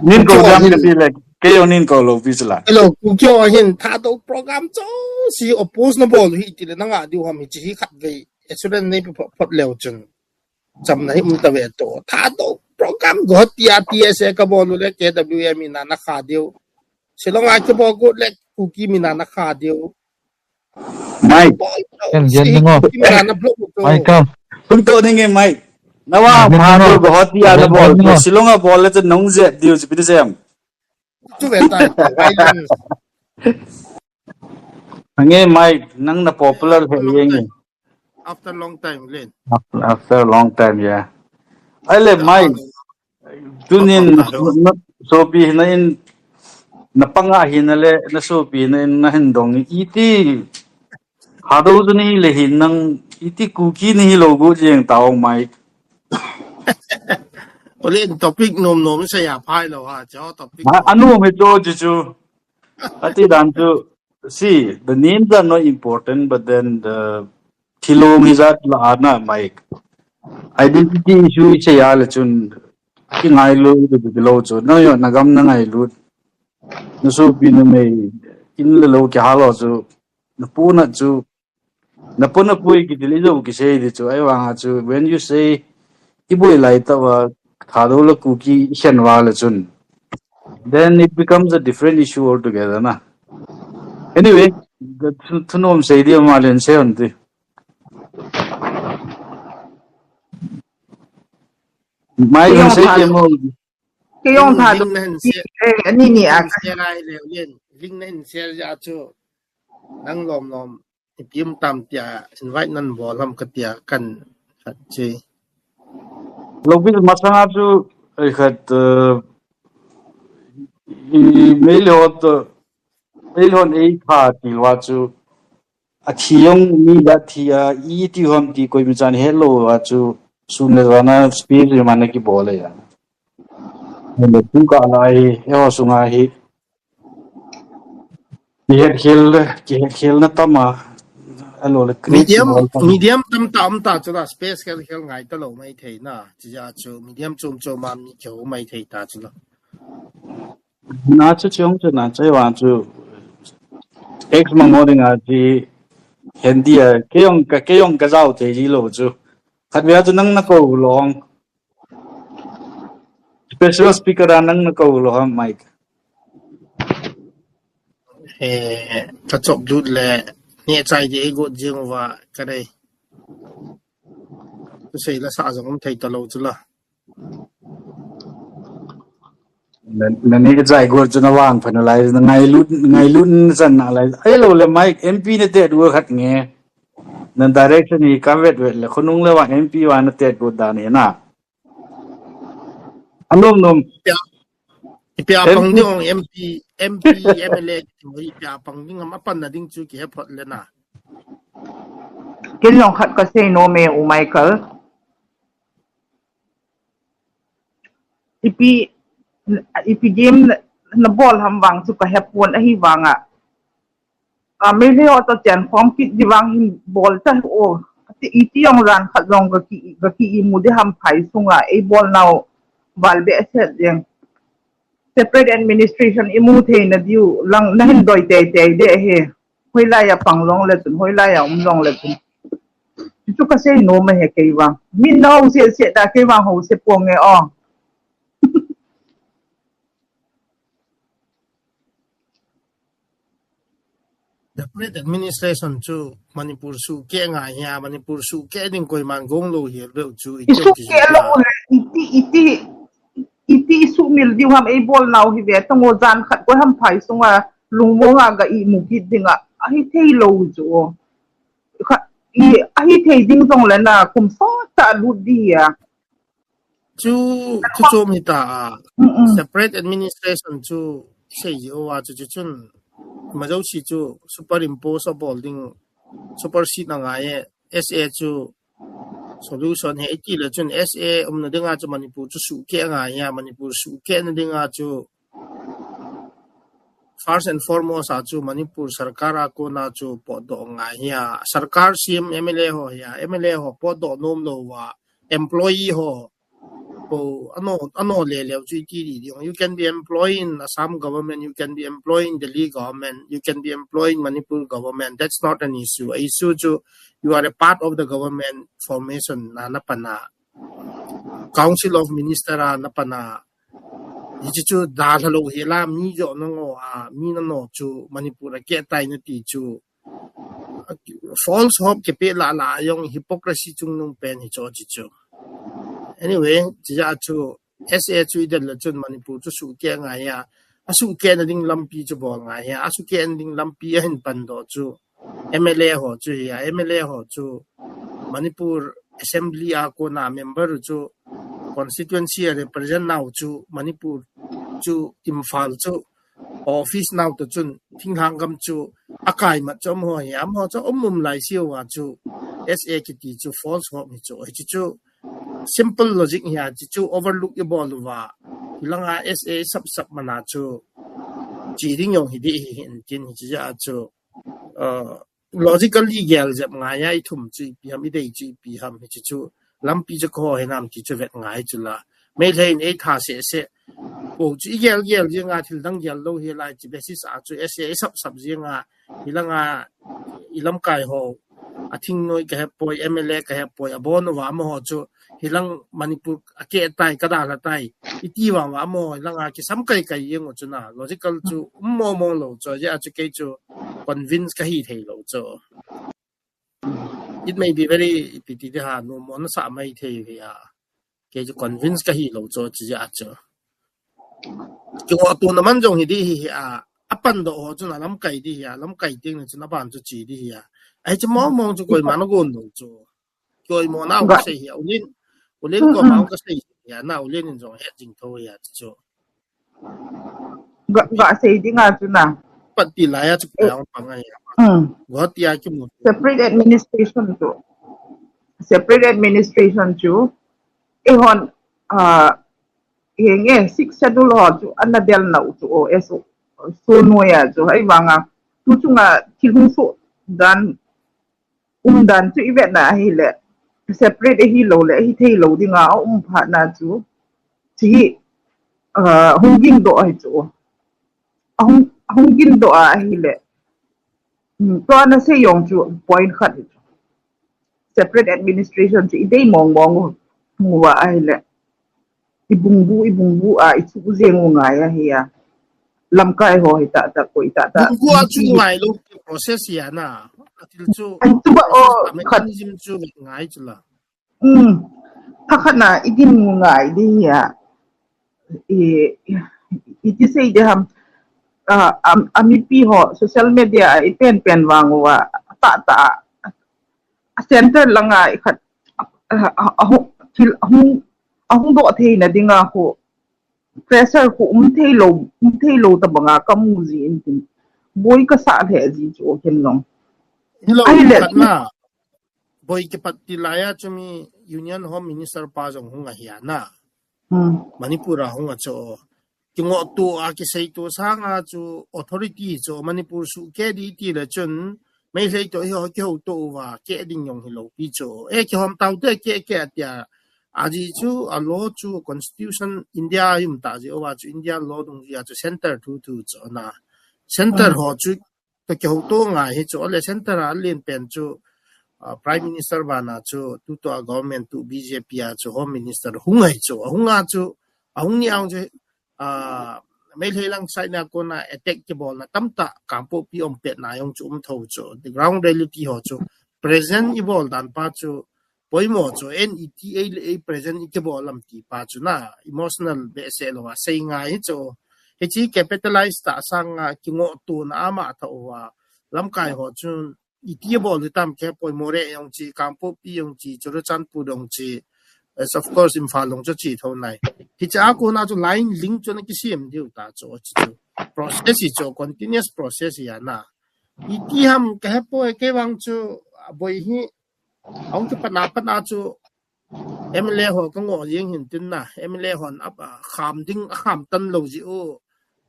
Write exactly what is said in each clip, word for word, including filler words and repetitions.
Nin program hin- ka ti le, kei jong nin ko lou pi chu la. Hello, Kuki ho hin Thadou program chu si oppose na bol hi ti le na nga diu ham hi chi hi khat vei. Assurance nei pi phot, phot leu chun. Chamna hi um ta ve to. Thadou program go tia T S A ka bol le K W A mi na na kha diu. Shillong a ka bol go le Kuki mi na na kha diu. Mike. Ken gen ngo. Mike kam. Hung to ning e Mike. Na wa Gen pha ngo. Do go hot ya na Gen bol. ngo. Shillong a bol le chu nong je diu chi pi sem. Tu ve tai. Violence. Nge Mike, nang na popular he ye nge. After long time len. After, after a long time, yeah. Ai le Mike, tunin na, na sopi na in na panga hi na le na sopi na in na hin dong iti. Thadou chu ni le hin nang iti Kuki ni hi lo go jeng ta ong Mike. Ole topic nom nom sa ya phai lo ha, cho topic. Ha, anu me cho ji chu. Ati dan chu. See, the names are not important, but then the thilong is at la ana Mike. Identity issue i che ya le chun ki ngai lo de de lo chu. Na yo na gam na ngai lo. Na sopi na mei in le lo ki ha lo chu. Na pu na chu. Na pu na pui ki dil i lo ki sei di chu. Ai wang a chu. When you say i boi lai ta wa Thadou le Kuki i khen wa le chun. Then it becomes a different issue altogether na. Anyway, the thu- thunom sei di ma len sei on ti. Mai Kei len jong sei tha- di mo. Kei jong Thadou. Ling na hin share, Eh, ani ni a. Share ai le len. Ling na hin share ya chu. Nang lom lom. Ipi um tam tia invite nan bol ham ka tia kan khat chi. Lo bi masanga chu ai khat uh, i mei le hot uh, mei le hon ei kha ti wa chu a thi yong mi da thi a i ti hom ti koi mi chan he lo wa chu sun le wa na speech ri man ki bol ya. Hello, tu ka lai e ho sunga hi. Ki het khel, ki het khel na tama. Alo le create Medium, bol tama. Medium tam ta um ta chu la space khel khel ngai ta lo mai thei na. Chi ja chu medium chom chom ma mi kyo mai thei ta chu la. Na chu chong chu na chai wa chu. X ma mo ding a chi. Hendi a, ke yong ka, ke yong ka zau te ji lo chu. Khat bia chu nang na ko long. Special speaker a nang na ko lo ha Mike. Eh, ka chop dut le, ne chai de go jing wa ka dei. Tu sei la sa jong um thei ta lo chu la. Na, na ne chai go chu na wang pha na lai, na ngai lut, ngai lut na chan na lai. Ai lo le Mike, M P na te du khat nge. Na direction hi ka vet vet le, khonung le wa M P wa na te go da ne na. Anom nom. Ipi a pang ding ong M P, M P, M L A, ipi a pang ding am apan na ding chu ki he phot le na. Ken jong khat ka sei nom e u Michael. Ipi, ipi game na, na bol ham vang chu ka he pon ahi vang a. A, Meitei ho to chan khom kit di vang hin bol ta o. Ati iti jong jan khat jong ga ki, ga ki imu de ham phai sunga ei bol nau val be set jeng. Separate administration imu thei na diu lang na hin doi tei tei de he. Hoilai a pang jong le chun, hoilai a um jong le chun. Chu ka sei nom e he kei vang. Min na ho se se ta kei vang ho se pong e o. Separate administration chu Manipur suhkeh ngai hia, Manipur suhkeh ding koiman gong lou hi lou chu i Isuhkeh lou le, iti, iti, iti isuhmil diu ham ei bol nau hi ve, tango jan khat koi ham phai sunga, lungmong a ga imu kit ding a, ahi thei lou chu. Kha, i, ahi thei ding jong le na, kum sot ta lut di a. Chu, chu chom hi ta a. Mm-mm. Separate administration chu sei ji o a chu chu chun. Ma jo si chu superimpose a bol ding, supersede na ngai e. S A chu solution he iti le chun S A um na ding a chu Manipur chu suhkeh ngai hia, Manipur suhkeh na ding a chu first and foremost a chu Manipur sarkar a kona chu potdoh ngai hia, sarkar C M M L A ho hia, M L A ho potdoh nom lou va, employee ho, po, ano, ano le le chu iti di ding. You can be employed in Assam government, you can be employed in Delhi government, you can be employed in Manipur government. That's not an issue. A issue chu you are a part of the government formation na na pana. Council of Minister a na pana. Hichi chu dalha lou hi la mi jo no ngo a mi na no chu Manipur a ke tai na ti chu. False hope ke pe la la yong hypocrisy chung nung pen hi cho chi chu. Anyway, chi ja chu S A chu i del le chun Manipur chu su ke ngai ya. A su ke na ding lampi chu bol ngai ya. A su ke na ding lampi a hin pan do chu. M L A ho chu hi a, M L A ho chu Manipur Assembly a kona member chu constituency a represent nau chu Manipur chu Imphal chu office nau to chun thinglhang gam chu a kai mat chu um ho hi a, um ho chu um um lai siu a chu S A kiti chu false hope hi chu, hi chu chu simple logic hi a, chi chu overlook i bol uva. Hilanga S A sap sap mana chu chi ding yong hi di hi hin tin hi chi ja chu, uh, logically gel jep ngai ya i thum chu ipi ham, i dei chu ipi ham hi chi chu lampi chu ko he nam chi chu vet ngai chu la. Mei lhei in ei tha se se. Ko chu i gel gel jing a thil dang gel lou hi lai chi basis a chu S A sap sap jing a hilanga i lamkai ho a thing noi ka he poi, M L A ka he poi, a bon uva mo ho chu hilang Manipur a ke tai ka da la tai. I ti wa wa mo hilang a ki sam kai kai yeng u chu na logical chu um mo mo lo chu ja chu kei chu convince ka hi thei lo chu. It may be very ipi ti de ha nu mo na sa mai thei ve a. Kei chu convince ka hi lo chu chi ja chu. Ki ngo tu na man jong hi di hi hi a. A pan do ho chu na lamkai di hi a. Lamkai ting na chu na ban chu chi di hi a. Ai chu mo mo chu koi ma na gon lo chu. Koi mo na u ka sei hi a. Ulin, ulin ko ma u ka sei hi a. Na ulin in jong het jing tho hi a chu. Ga, ga sei ding a chu na. Pat ti lai a chu ko yang pang a hi a. Hmm. Guwahati a ki mu. Separate administration chu. Separate administration chu. E hon, ah, henge, six schedule ho chu, ana del na u chu, o, S O, so no ya chu, hai vanga, tu chunga thil hung so dan, um dan chu i vet na hi le, separate hi lo le, hi thei lo ding a, um pha na chu, chi, uh, hung ging do hi chu, a hung, hung ging do a hi le, hmm, to ana sei yong chu, point khat hi chu. Separate administration chu i dei mong mong u, mu a hi le. I bung bu, i bung bu a, i chu jeng u ngai a hi a. Lamkai ho hi ta ta ko i ta ta. Bung bu a chu ngai lo process ya na. A thil chu. Ai chu ba o khat. Mechanism chu ngai chu la. Hmm. Tha khat na i din u ngai di hi a. I, i ti sei de ham. A, a, a mipi ho social media a i pen pen vang u a. Ta ta. A center langa i khat a, a, a, thil a hung, a hung doh theina dinga khu pressure khu um thei lo, um thei lo ta banga ka mu ji in tin. Boi ka sa lheh ji chu ken long. Hello, ai le khat na. Boi ke pat ti lai a chu mi Union Home Minister pa jong hung a hi a na. Hmm. Manipur a hung a chu. Kingoh tu a kisei tu sanga chu authority chu Manipur su ke di ti le chun Meitei to hi ho ki ho to uva ke ding yong hi lo pi chu. E ki hom tau te ke ke tia. A ji chu a law chu constitution India yum ta ji uva chu India law dung ji a chu center thu thu chu na. Center ho chu to ki ho to ngai hi chu le center a len pen chu, ah, Prime Minister bana chu tu to a government tu B J P a chu Home Minister hung hai chu. A hung a chu, a hung ni ang chu, ah, Meitei lang side na kona attack ki bol na tam ta Kangpokpi om pet na yong chu um tho chu. The ground reality ho chu present i bol dan pa chu poimo chu en i ti ei le ei present i ki bol lam ti pa chu na emotional be se lo a sei ngai chu. He chi capitalize ta sanga kingoh tu na ama tho uva lamkai ho chun i ti bol di tam ke poimo re yong chi, Kangpokpi yong chi, Churachandpur yong chi, as of course, Imphal long chu chi tho nai. Hi cha ko na chu line link chu na ki siam diu ta chu chi chu. Process hi chu, continuous process hi a na. I ti ham ka he poi ke vang chu, a boi hi, a hung chu pat na pat na chu, M L A ho ka ngo jing hin tin na, M L A hon ap, a, kham ding, a kham tan lo ji u.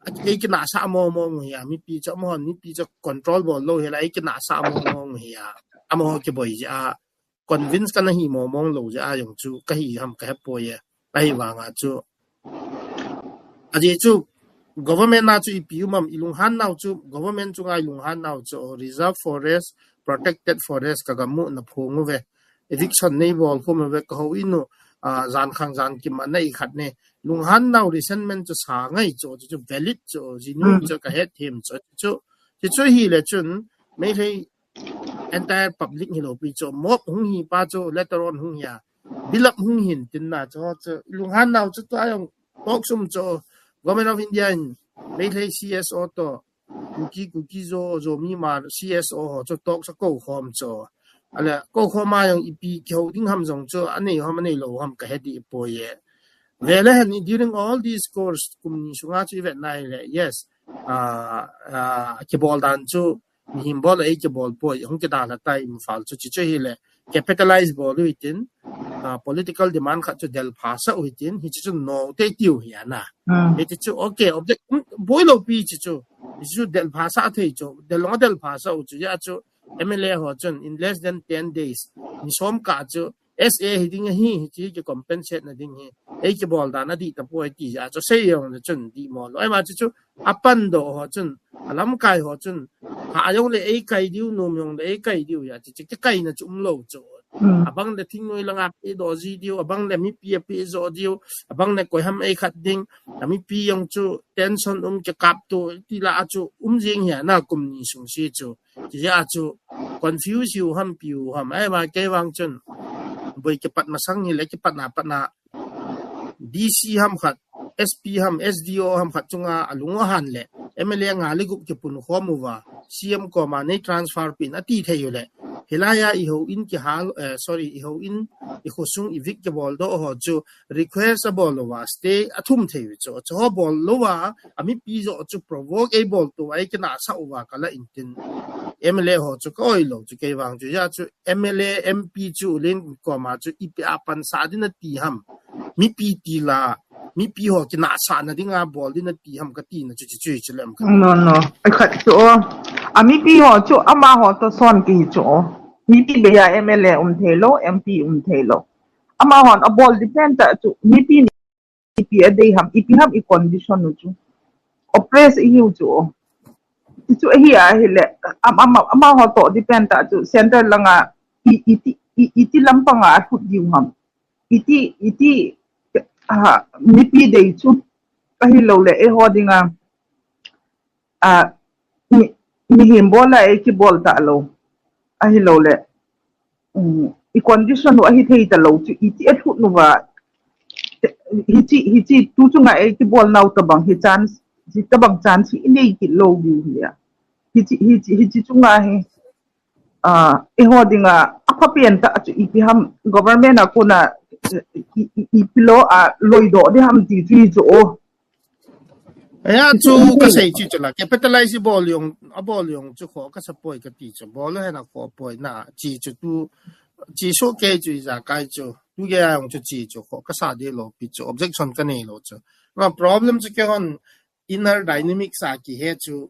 A, ei kina sa mo mo ngu hi a, mipi chu mo hon, mipi chu control bol lo hi la, ei kina sa mo mo ngu hi a. A mo ki boi ji a, convince ka na hi mo mo lo ji a, yong chu ka hi ham ka he poi e. Ahivanga chu, ajeh chu government na chu ipi um am, ilunghan nau chu, government chunga ilunghan nau chu, reserve forest, protected forest kagamu na phong uve. Eviction nei bol khum uve, kahou in u, ah, jan khang jan kim a nei khat ne. Lunghan nau resentment chu sa ngai chu, chu, chu valid chu, jinu chu kahet them chu, chu, chu, chu hile chun, Meitei entire public hilou pi chu, mob hung hi pa chu, later on hung hi a, build up hung hin tin na chu, chu, lunghan nau chu, tua jong talk sum chu, Government of India in, Meitei C S O to, Kuki, Kuki Zo, Zomi Hmar, C S O ho chu talk sa ko khom chu. Ale, ko khom a jong ipi kihou ding ham jong chu, anei ham, anei lou ham kahe dih poi e. Vele hen, during all these course, kum ni sunga chu ivet nai le, yes, ah, ah, kibol dan chu, mihem bol a ei kibol poi, hung kidalha tai Imphal chu, chu chu hile, capitalize bol u hitin, ah, political demand khat chu del phasah u hitin, hichu chu no te tiu hi ana. Hiti chu, okay, object, um, boi lou pi chu chu, hichu chu del phasah thei chu, del long del phasah u chu, ya chu, M L A ho chun, in less than ten days, ni som kah chu, S A hi ding ahi, hichi ki compensate na ding hi. Ei kibol dan adih tapoi ti ja chu sei jong le chun dih mo lou. Ahivang chu chu apan doh ho chun, alamkai ho chun, ha jong le ei kai diu, nom jong le ei kai diu ja, chu chu kikai na chu um lou chu. Abang le thingnoi langa pe doh ji diu, abang le mipi a pe jo diu, abang le koi ham ei khat ding, a mipi jong chu tension um kikap tu, ti la a chu um jing hi ana kum ni sung si chu. Chu ja chu confuse u ham pi u ham. Ahivang kei vang chun. Boi kipat masang hile kipat na pat na. D C ham khat, S P ham, S D O ham khat chunga alung ahan le. M L A nga le gup kipun khom uva. C M koma nei transfer pin ati thei u le. Hilai a i houin kihal, eh, sorry, i houin i khosung i vik kibol doh ho chu request abol uva, stay athum thei u chu. Chu ho bol lou va, a mipi jo chu provoke ei bol tu, ei kinahsah uva kala intin. M L A ho chu ka oi lou chu kei vang chu, ja chu M L A, M P chu len koma chu ipi a pansah ding nati ham. Mipi ti la, mipi ho kinahsah na dinga bol ding nati ham kati na chu chu chu chu lem ka. No, no. Ai khat chu o. A mipi ho chu amaho to son ki chu o. Mipi be ya M L A um thei lou, M P um thei lou. Amahon abol depend ta chu, mipi ni ipi adei ham, ipi ham i condition u chu. Oppress i hiu chu. Ti chu ahi a hile, am, am, amaho to depend ta chu, center langa i, iti, i, iti lampanga athut diu ham. Iti, iti, ah, mipi dei chu. Ahilou le, eiho dinga, ah, mi, mihem bol a ei kibol ta lou. Ahilou le, um, i condition u ahi thei ta lou chu, iti athut nu va, hichi, hichi tu chunga ei kibol nau tabang hi chance, hi tabang chance hi i nei kit lou diu hi a. Hichi, hichi, hichi chunga hi, ah, eiho dinga, apha pen ta chu ipi ham government a kona, i, i, ipi lou a loi doh ding ham ti chu hi chu o. Aya chu ka sei chu chu la, capitalize bol jong, abol jong chu kho ka sa poi kati chu, bol hen a kho poi na, chi chu tu, chi so ke chu i ja kai chu, tu ge jong chu chi chu kho ka sa de lou pi chu, objection ka nei lou chu. Ma problem chu keihon inner dynamics a kihe chu,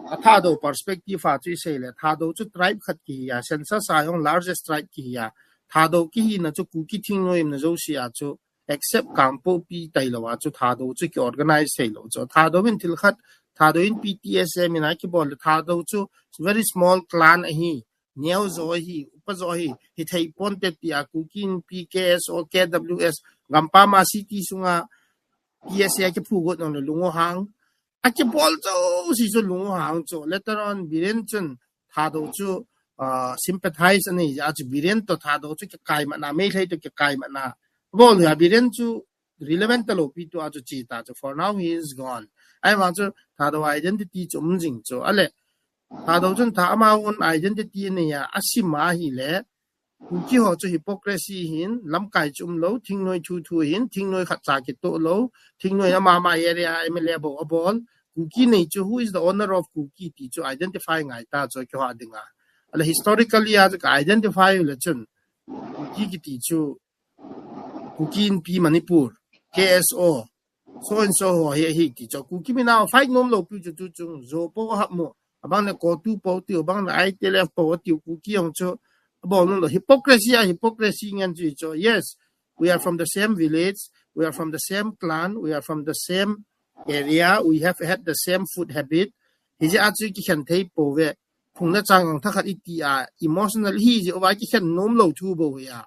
a Thadou perspective a chu i sei le, Thadou chu tribe khat kihi a, census a jong largest tribe kihi a, Thadou kihi na chu Kuki thingnoi um na jouse a chu, except Kangpokpi tailou a chu Thadou chu ki organize thei lou chu. Thadou in thil khat, Thadou in P T S M in a kibol le Thadou chu very small clan ahi, neo jo ahi, upa jo ahi, hi thei ponte ti a Kuki Inpi, K S O, K W S, gampam a city sunga P S A kiphu got nong le lung u hang. A kibol chu si chu lung u hang chu. Later on, Biren chun Thadou chu, ah, sympathize anei ja chu Biren to Thadou chu kikai mana, Meitei to kikai mana. Bol ya Biren chu relevant ta lou pi tu a chu chi ta chu. For now, he is gone. Ahivang chu Thadou identity chu um jing chu. Ale, Thadou chun tha ama own identity anei a, asim a hile, Kuki ho chu hypocrisy hin, lamkai chu um lou, thingnoi thu thu hin, thingnoi khat cha kitoh lou, thingnoi ama ama area M L A bou abol, Kuki nei chu, who is the owner of Kuki ti chu identify ngai ta chu keiho a dinga. Ale historically a chu ka identify u le chun, Kuki kiti chu, Kuki Inpi Manipur, K S O, so and so ho hi, hi ti chu. Kuki mina fight nom lou pi chu tu chung, Zo po hap mo, abang le CoTU po tiu, abang le I T L F po tiu, Kuki jong chu, abol nom lou, hypocrisy a, hypocrisy ngen chu chu. Yes, we are from the same village, we are from the same clan, we are from the same area, we have had the same food habit. Hijeh a chu kikhen thei pouve. Phung le chang ang thakhat iti a, emotional hi jeh uva kikhen nom lou thu bou hi a.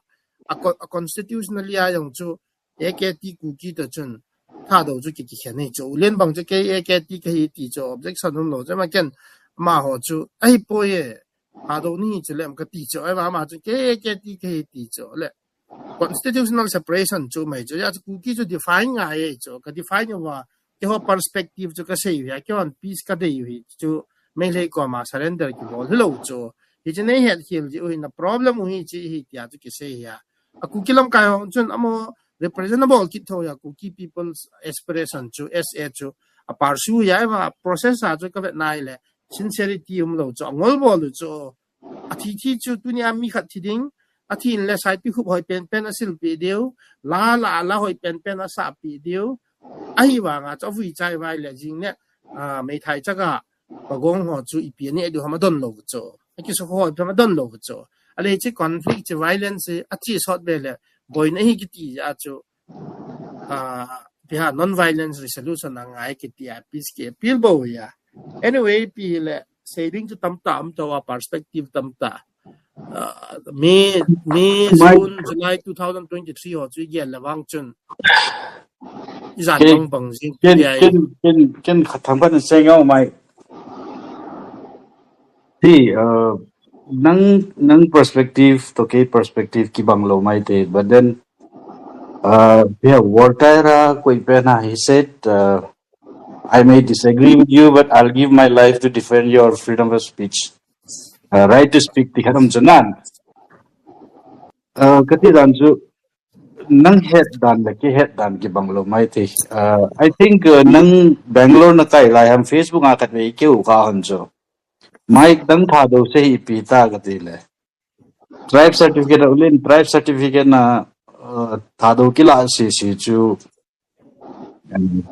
A co-, a constitutionally a jong chu, A K T Kuki toh chun, Thadou chu ki, kikhen hi chu. Len bang chu kei A K T kahi ti chu, objection um lou chu, ama ken, amaho chu, ahipoi e, Thadou nahi chu lem kati chu, ahivang ama chu, kei A K T kahi ti chu, le, constitutional separation chu mai chu, hijeh chu Kuki chu define ngai e chu, ka define uva, keiho perspective chu kasei u hi, keihon peace kadei u hi chu, Meitei koma surrender kibol hilou chu. Hichu nei hetkhel jeh u hi na problem u hi chu hi tia chu kisei hi a. A Kuki lamkai ho chun amaho represent abol kit thou hi a, Kuki people's aspiration chu, S A chu, a pursue hi a, ahivang a process a chu kavet nai le, sincerity um lou chu, angol bol u chu, athi thi chu tunia mi khat thi ding, athi in le saipikhup hoi penpen asilpeh diu, la la la hoi penpen asahpeh diu, ahivang a chu avui chai vai le jing le, ah, meithai chaka, pagong ho chu ipi aneh diu ham adon lou chu, akisukha ho ipi ham adon lou chu, ahile hiche conflict chu violence hi ache sot be le, boina hi kiti a chu, ah, ipi ham non-violence resolution angai kiti a, peace ki appeal bou hi a. Anyway, ipi hile, sei ding chu tamtah um tou a, perspective tamtah. Ah, May, May, June, July two thousand twenty-three ho chu igel le vang chun, ijat bang bang jing ken, ken, ken, ken khat themkhat in sei nge Mike. See, uh, nang, nang perspective toh kei perspective kibang lou maithei, but then, uh, yeah, Voltaire a koi pen a, he said, uh, "I may disagree with you, but I'll give my life to defend your freedom of speech." Uh, right to speak ti khat um chu nan. Uh, kati dan chu, nang het dan le kei het dan kibang lou maithei. Uh, I think, uh, nang Bangalore nakai lai ham Facebook a khatvei keu ka hon chu. Mike, nang Thadou sei ipi ta kati le. Tribe certificate, ulen tribe certificate na, uh, Thadou kila sese chu, um,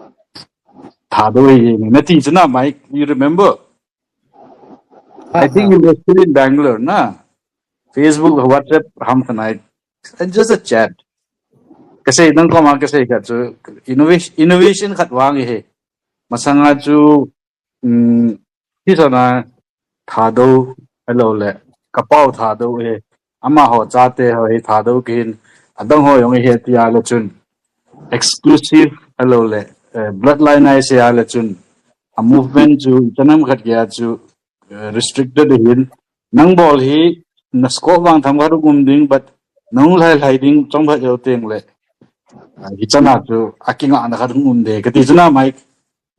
Thadou hi nati chu na, Mike, you remember? I think you were still in Bangalore, na? Facebook, WhatsApp, ham khanai. And just a chat. Kasei, nang koma kasei khat chu, innovation, innovation khat vang hi. Masanga chu, um, hi sana Thadou, hello le, kapau Thadou hi. Amaho chate ho hi Thadou kihin, adang ho jong hi tia le chun. Exclusive, hello le, eh, bloodline a sei a le chun. A movement chu, chanam khat kia chu, eh, restricted hin. Nang bol hi, na scope vang themkhat um ding, but nang lhailhai ding, chomkhat jou teng le. Ah, hichana chu, akingahna khat um de, kati chu na, Mike.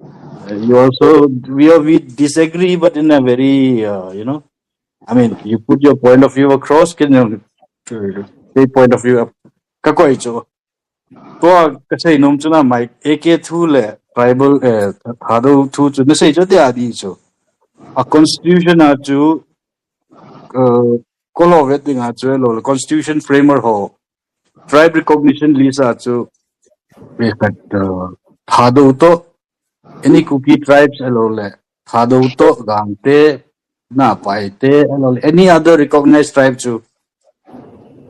Uh, you also, we, we disagree, but in a very, uh, you know, I mean, you put your point of view across, can you, uh, say point of view up? Kakoi chu. Tua kasei nom chu na, Mike, A K thu le tribal, eh, Thadou thu chu nasei chu tia di chu. A constitution a chu, uh, kolo vet ding a chu lo, constitution framework ho. Tribe recognition list a chu, eh, khat, uh, Thadou toh, any Kuki tribes hello le, Thadou toh, Gangte, Napaite, hello le, any other recognized tribe chu,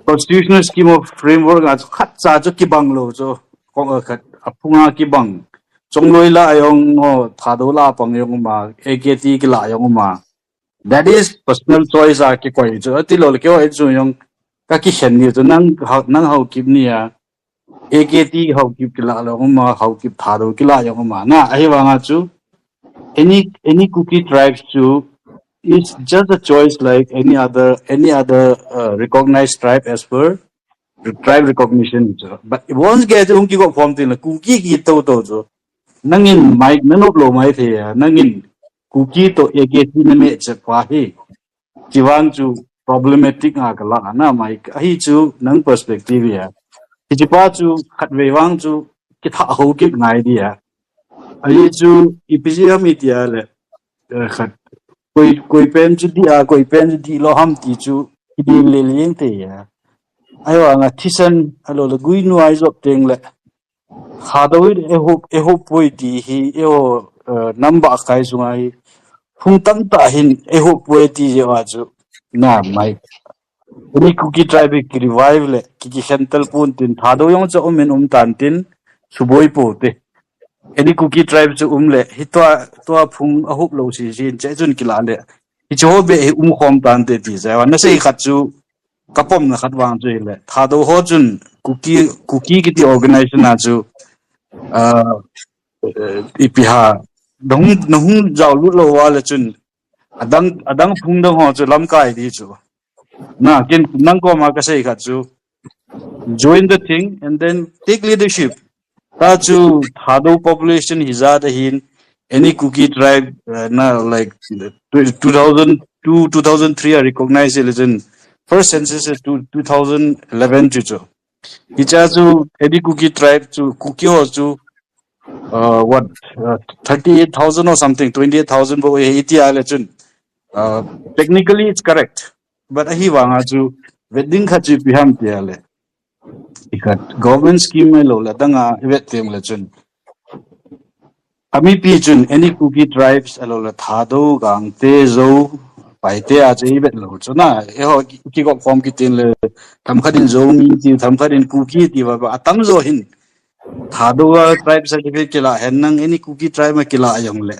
constitutional scheme of framework a chu, khat cha chu kibang lou chu, kong a khat, aphunga kibang. Chongloi la jong ho, Thadou la pang jong um a, A K T kila jong um a. That is personal choice a kikoi chu. Ati lou le keiho chu jong kakikhen ni chu nang hao, nang Haokip ni a. A K T Haokip kila jong um a, Haokip Thadou kila jong um a. Na, ahivang a chu any, any Kuki tribes chu is just a choice like any other, any other, uh, recognized tribe as per re-, tribe recognition chu. But once ke chu hung kigop khom tin le Kuki kiti tou tou chu. Nangin Mike nanop lou maithei a, nangin Kuki toh A K T nameh chet pa hi. Chivang chu problematic a kala na Mike. Ahi chu nang perspective a. Hiche pa chu khatvei vang chu kitha ho kit ngai dia. Ahi chu ipi jeh ham itia le. Eh, khat. Koi, koi pen chu di a, koi pen chu di lou ham ti chu, i di le leng te a. Ahivang a thisan, ahilou le guinu a i jop teng le. Thadou in eiho, eiho poi ti hi, eiho, eh, nam bahkai sunga hi. Hung tamtah hin, eiho poi ti jeh a chu. Na, Mike. Any Kuki tribe ki revive le, ki, kikhen tel pon tin, Thadou jong chu um in um tan tin, suboi pou te. Any Kuki tribe chu um le, hi tua, tua phung a hup lou sese in, che chun kila le. Hi chu ho be hi um khom tan te ti, sa, na sei khat chu, ka pomna khat vang chu hi le. Thadou ho chun, Kuki, Kuki kiti organization a chu, uh, uh, ipi ham, na hung, na hung jao lut lou va le chun, adang, adang phung dang ho chu lamkai di chu. Na, ken nang koma ka sei khat chu, join the thing and then take leadership. Ta chu Thadou population hi jat ahin, any Kuki tribe, uh, na, like, two thousand two, two thousand three a recognize election. First census is two, two thousand eleven chu chu. Hi cha chu any Kuki tribe chu, Kuki ho chu, uh, what, uh, thirty-eight thousand or something, twenty-eight thousand bo hi iti a le chun. Uh, technically it's correct. But ahi vang a chu, vet ding khat chu ipi ham ti a le. I khat, government scheme mai lou le, dang a, i vet teng le chun. A mipi chun, any Kuki tribes, a lou le Thadou, Gangte, Zou, Paite a chu i vet lou chu na, eiho ki, kikop khom kiti le, themkhat in Zomi ti, themkhat in Kuki ti va, va, atam jo hin. Thadou a tribe certificate kila hen nang, any Kuki tribe ma kila jong le.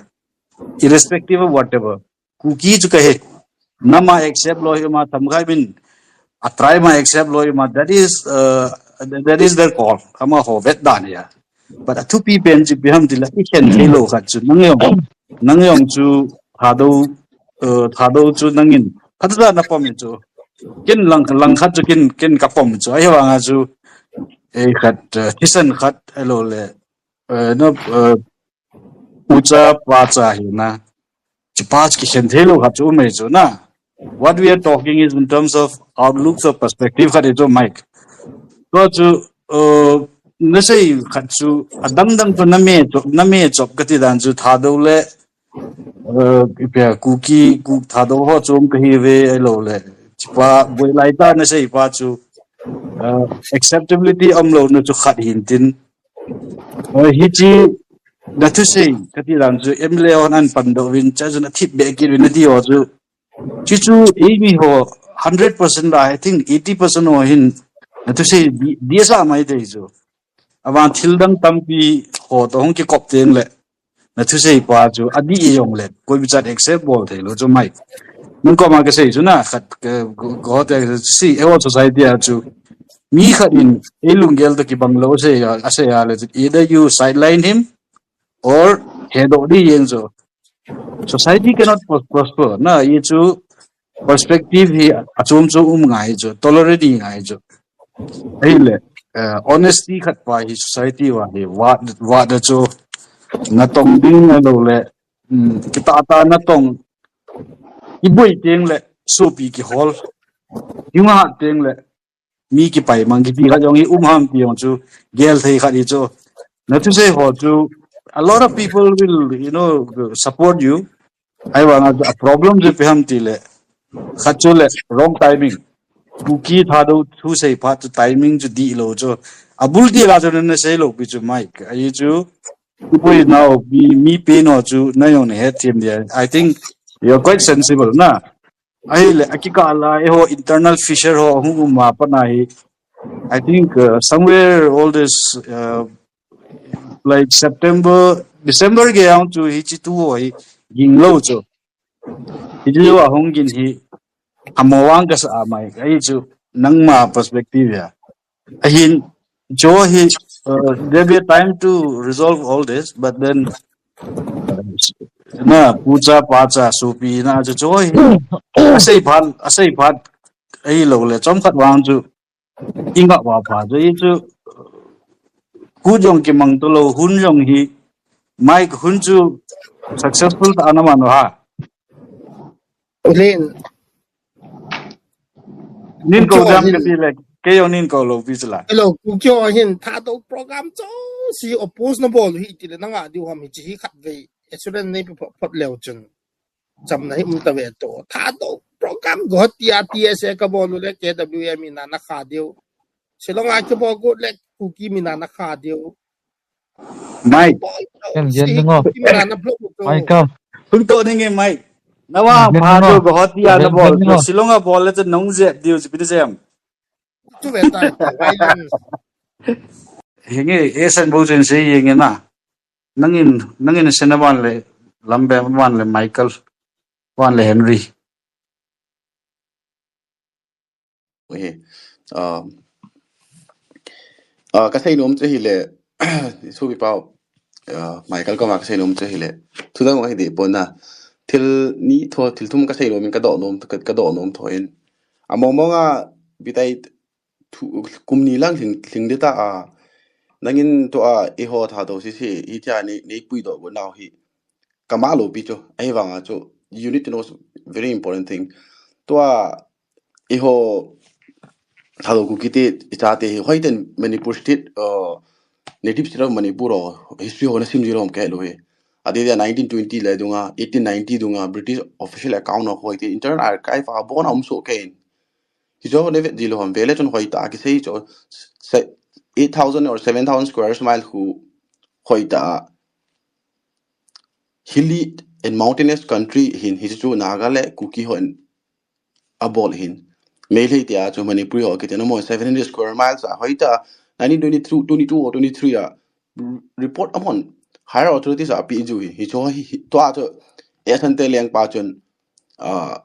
Irrespective of whatever. Kuki chu kahi. Nam a accept lou hi ma themkhat in. A tribe ma accept lou hi ma. That is, uh, that is their call. Amaho vet dan ahi a. But a thupi pen chu ipi ham ti le i khen thei lou khat chu nang jong. Nang jong chu Thadou, uh, Thadou chu nangin. Khat chu na pom in chu. Ken lang, lang khat chu ken, ken ka pom chu. Ahi vang a chu. Ei khat, uh, thisan khat, a lou le. Uh, no, uh, Ucha, pacha hi na. Chu pa chu kikhen thei lou khat chu um e chu na. What we are talking is in terms of outlooks or perspective khat e chu Mike. Tua chu, uh, na sei khat chu, adang dang chu na me chop, na me chop kati dan chu Thadou le, uh, ipi ham Kuki, Ku Thadou ho chu um kahi ve a lou le. Chu pa, boi lai ta na sei pa chu, uh, acceptability um lou na chu khat hin tin. Uh, hi chi, na thusei, kati dan chu, M L A hon apan doh uvin, cha chu na thip be kit uvin na ti ho chu. Chi chu, ei mi ho, hundred percent la, I think eighty percent ho hin, na thusei, di, di sa mai te chu. Avan thil dang tampi ho to hung kikop teng le. Na thusei pa chu, adih jong le, koi bichat accept bol thei lou chu Mike. Nang koma ka sei chu na, khat, ka, ko, ko te, si, eiho society a chu. Mi khat in, ei lunggel to kibang lou sei a, a sei a le chu. Either you sideline him, or hedoh di jeng chu. Society cannot pros-, prosper. Na, i chu perspective hi achom chom um ngai chu, tolerate ngai chu. Ahile, eh, honesty khat pa hi society va hi, va, va da chu, na tong ding a lou le, um, kita ta na tong, i boi teng le, sopi kihol, yung hat teng le, mi kipai mang kiti khat jong hi um ham ti jong chu gel thei khat hi chu. Na thusei ho chu a lot of people will, you know, support you. Ahivang a problem chu ipi ham ti le. Khat chu le wrong timing. Kuki Thadou thusei phat chu timing chu dih lou chu. Abul ti la chu na sei lou pi chu Mike. Ahi chu. Pui nau mi, mi pi no chu na jong na het them dia. I think you're quite sensible na. Ahile, akikah lai, eiho internal fissure ho, hung um ma pat na hi. I think, uh, somewhere all this, uh, like September, December gei a chu hichi tu ho hi ging lou chu. Hichi tu ahung gin hi, amo vang kasa amai, ahi chu, nangma perspective ya. Ahin, chu hi, uh, there be a time to resolve all this, but then, uh, na, pucha, pacha, supi, na, chu, chu hi, asei phat, asei phat, ahi lou le, chomkhat vang chu, inga va pha, chu, hi chu, hu jong kimang to lou, hun jong hi, Mike hun chu, successful ta na man ha. Len. Nin ko jam ka ti le, kei jong nin ko lou pi chu la. Hello, Kukyo hin Thadou program chu si oppose na bol hi ti le na nga diu ham hi chi hi khat vei. Assurance nei pi phot, phot leu chun. Cham na hi um ta ve to. Thadou program go ti a T S A ka bol le K W M in na na kha diu. Shillong a ka bol go le Kuki min na na kha diu. Mike. Bol to. Ken jen si ngo. Kuki min na na block to. Mike kam. Hung to ni nge Mike. Nawa, Bhadu, Guwahati a nabol, Shillong a bol le chu nong jep diu chu ipi ti jep. Chu ve ta, violence. Hinge, e san bo chen sei hinge na. Nangin, nangin sen a van le, Lambe van le, Michael van le, Henry. He, ah, ah, ka seinom chu hile, Subi Pau, ah, Michael koma ka seinom chu hile, thudang ahi deh pon na, thil ni tho, thil thum ka seinom in ka doh nom, ka, ka doh nom tho in. Among mong a, bitai thu, kum ni lang lhing, lhing ding ta a, nangin tua eiho Thadou sese, hitia nei, nei puidoh got nau hi, ka mah lou pi chu, ahivanga chu, you need to know very important thing. Tua, eiho Thadou Kuki te, i chate hi, hoiten Manipur state, uh, native state of Manipur ho, history ho na sim ji lou ham ka he lou hi. Adeh dia nineteen twenty le dunga, eighteen ninety dunga, British official account ho hoite, Internal Archive a bon a um soh kei in. Hicho ne vet ji lou ham, ve le chun hoita kisei chu, se-, eight thousand or seven thousand square mile khu hoita hilly and mountainous country hin, hichu Naga le Kuki hon abol hin. Meitei tia chu Manipuri ho kiti na mo seven hundred square miles a hoita nineteen twenty-two, twenty-two or twenty-three a r-, report amon higher authorities a pi ju hi. Hicho hi, hi, tua chu Asante lengpa chun, ah,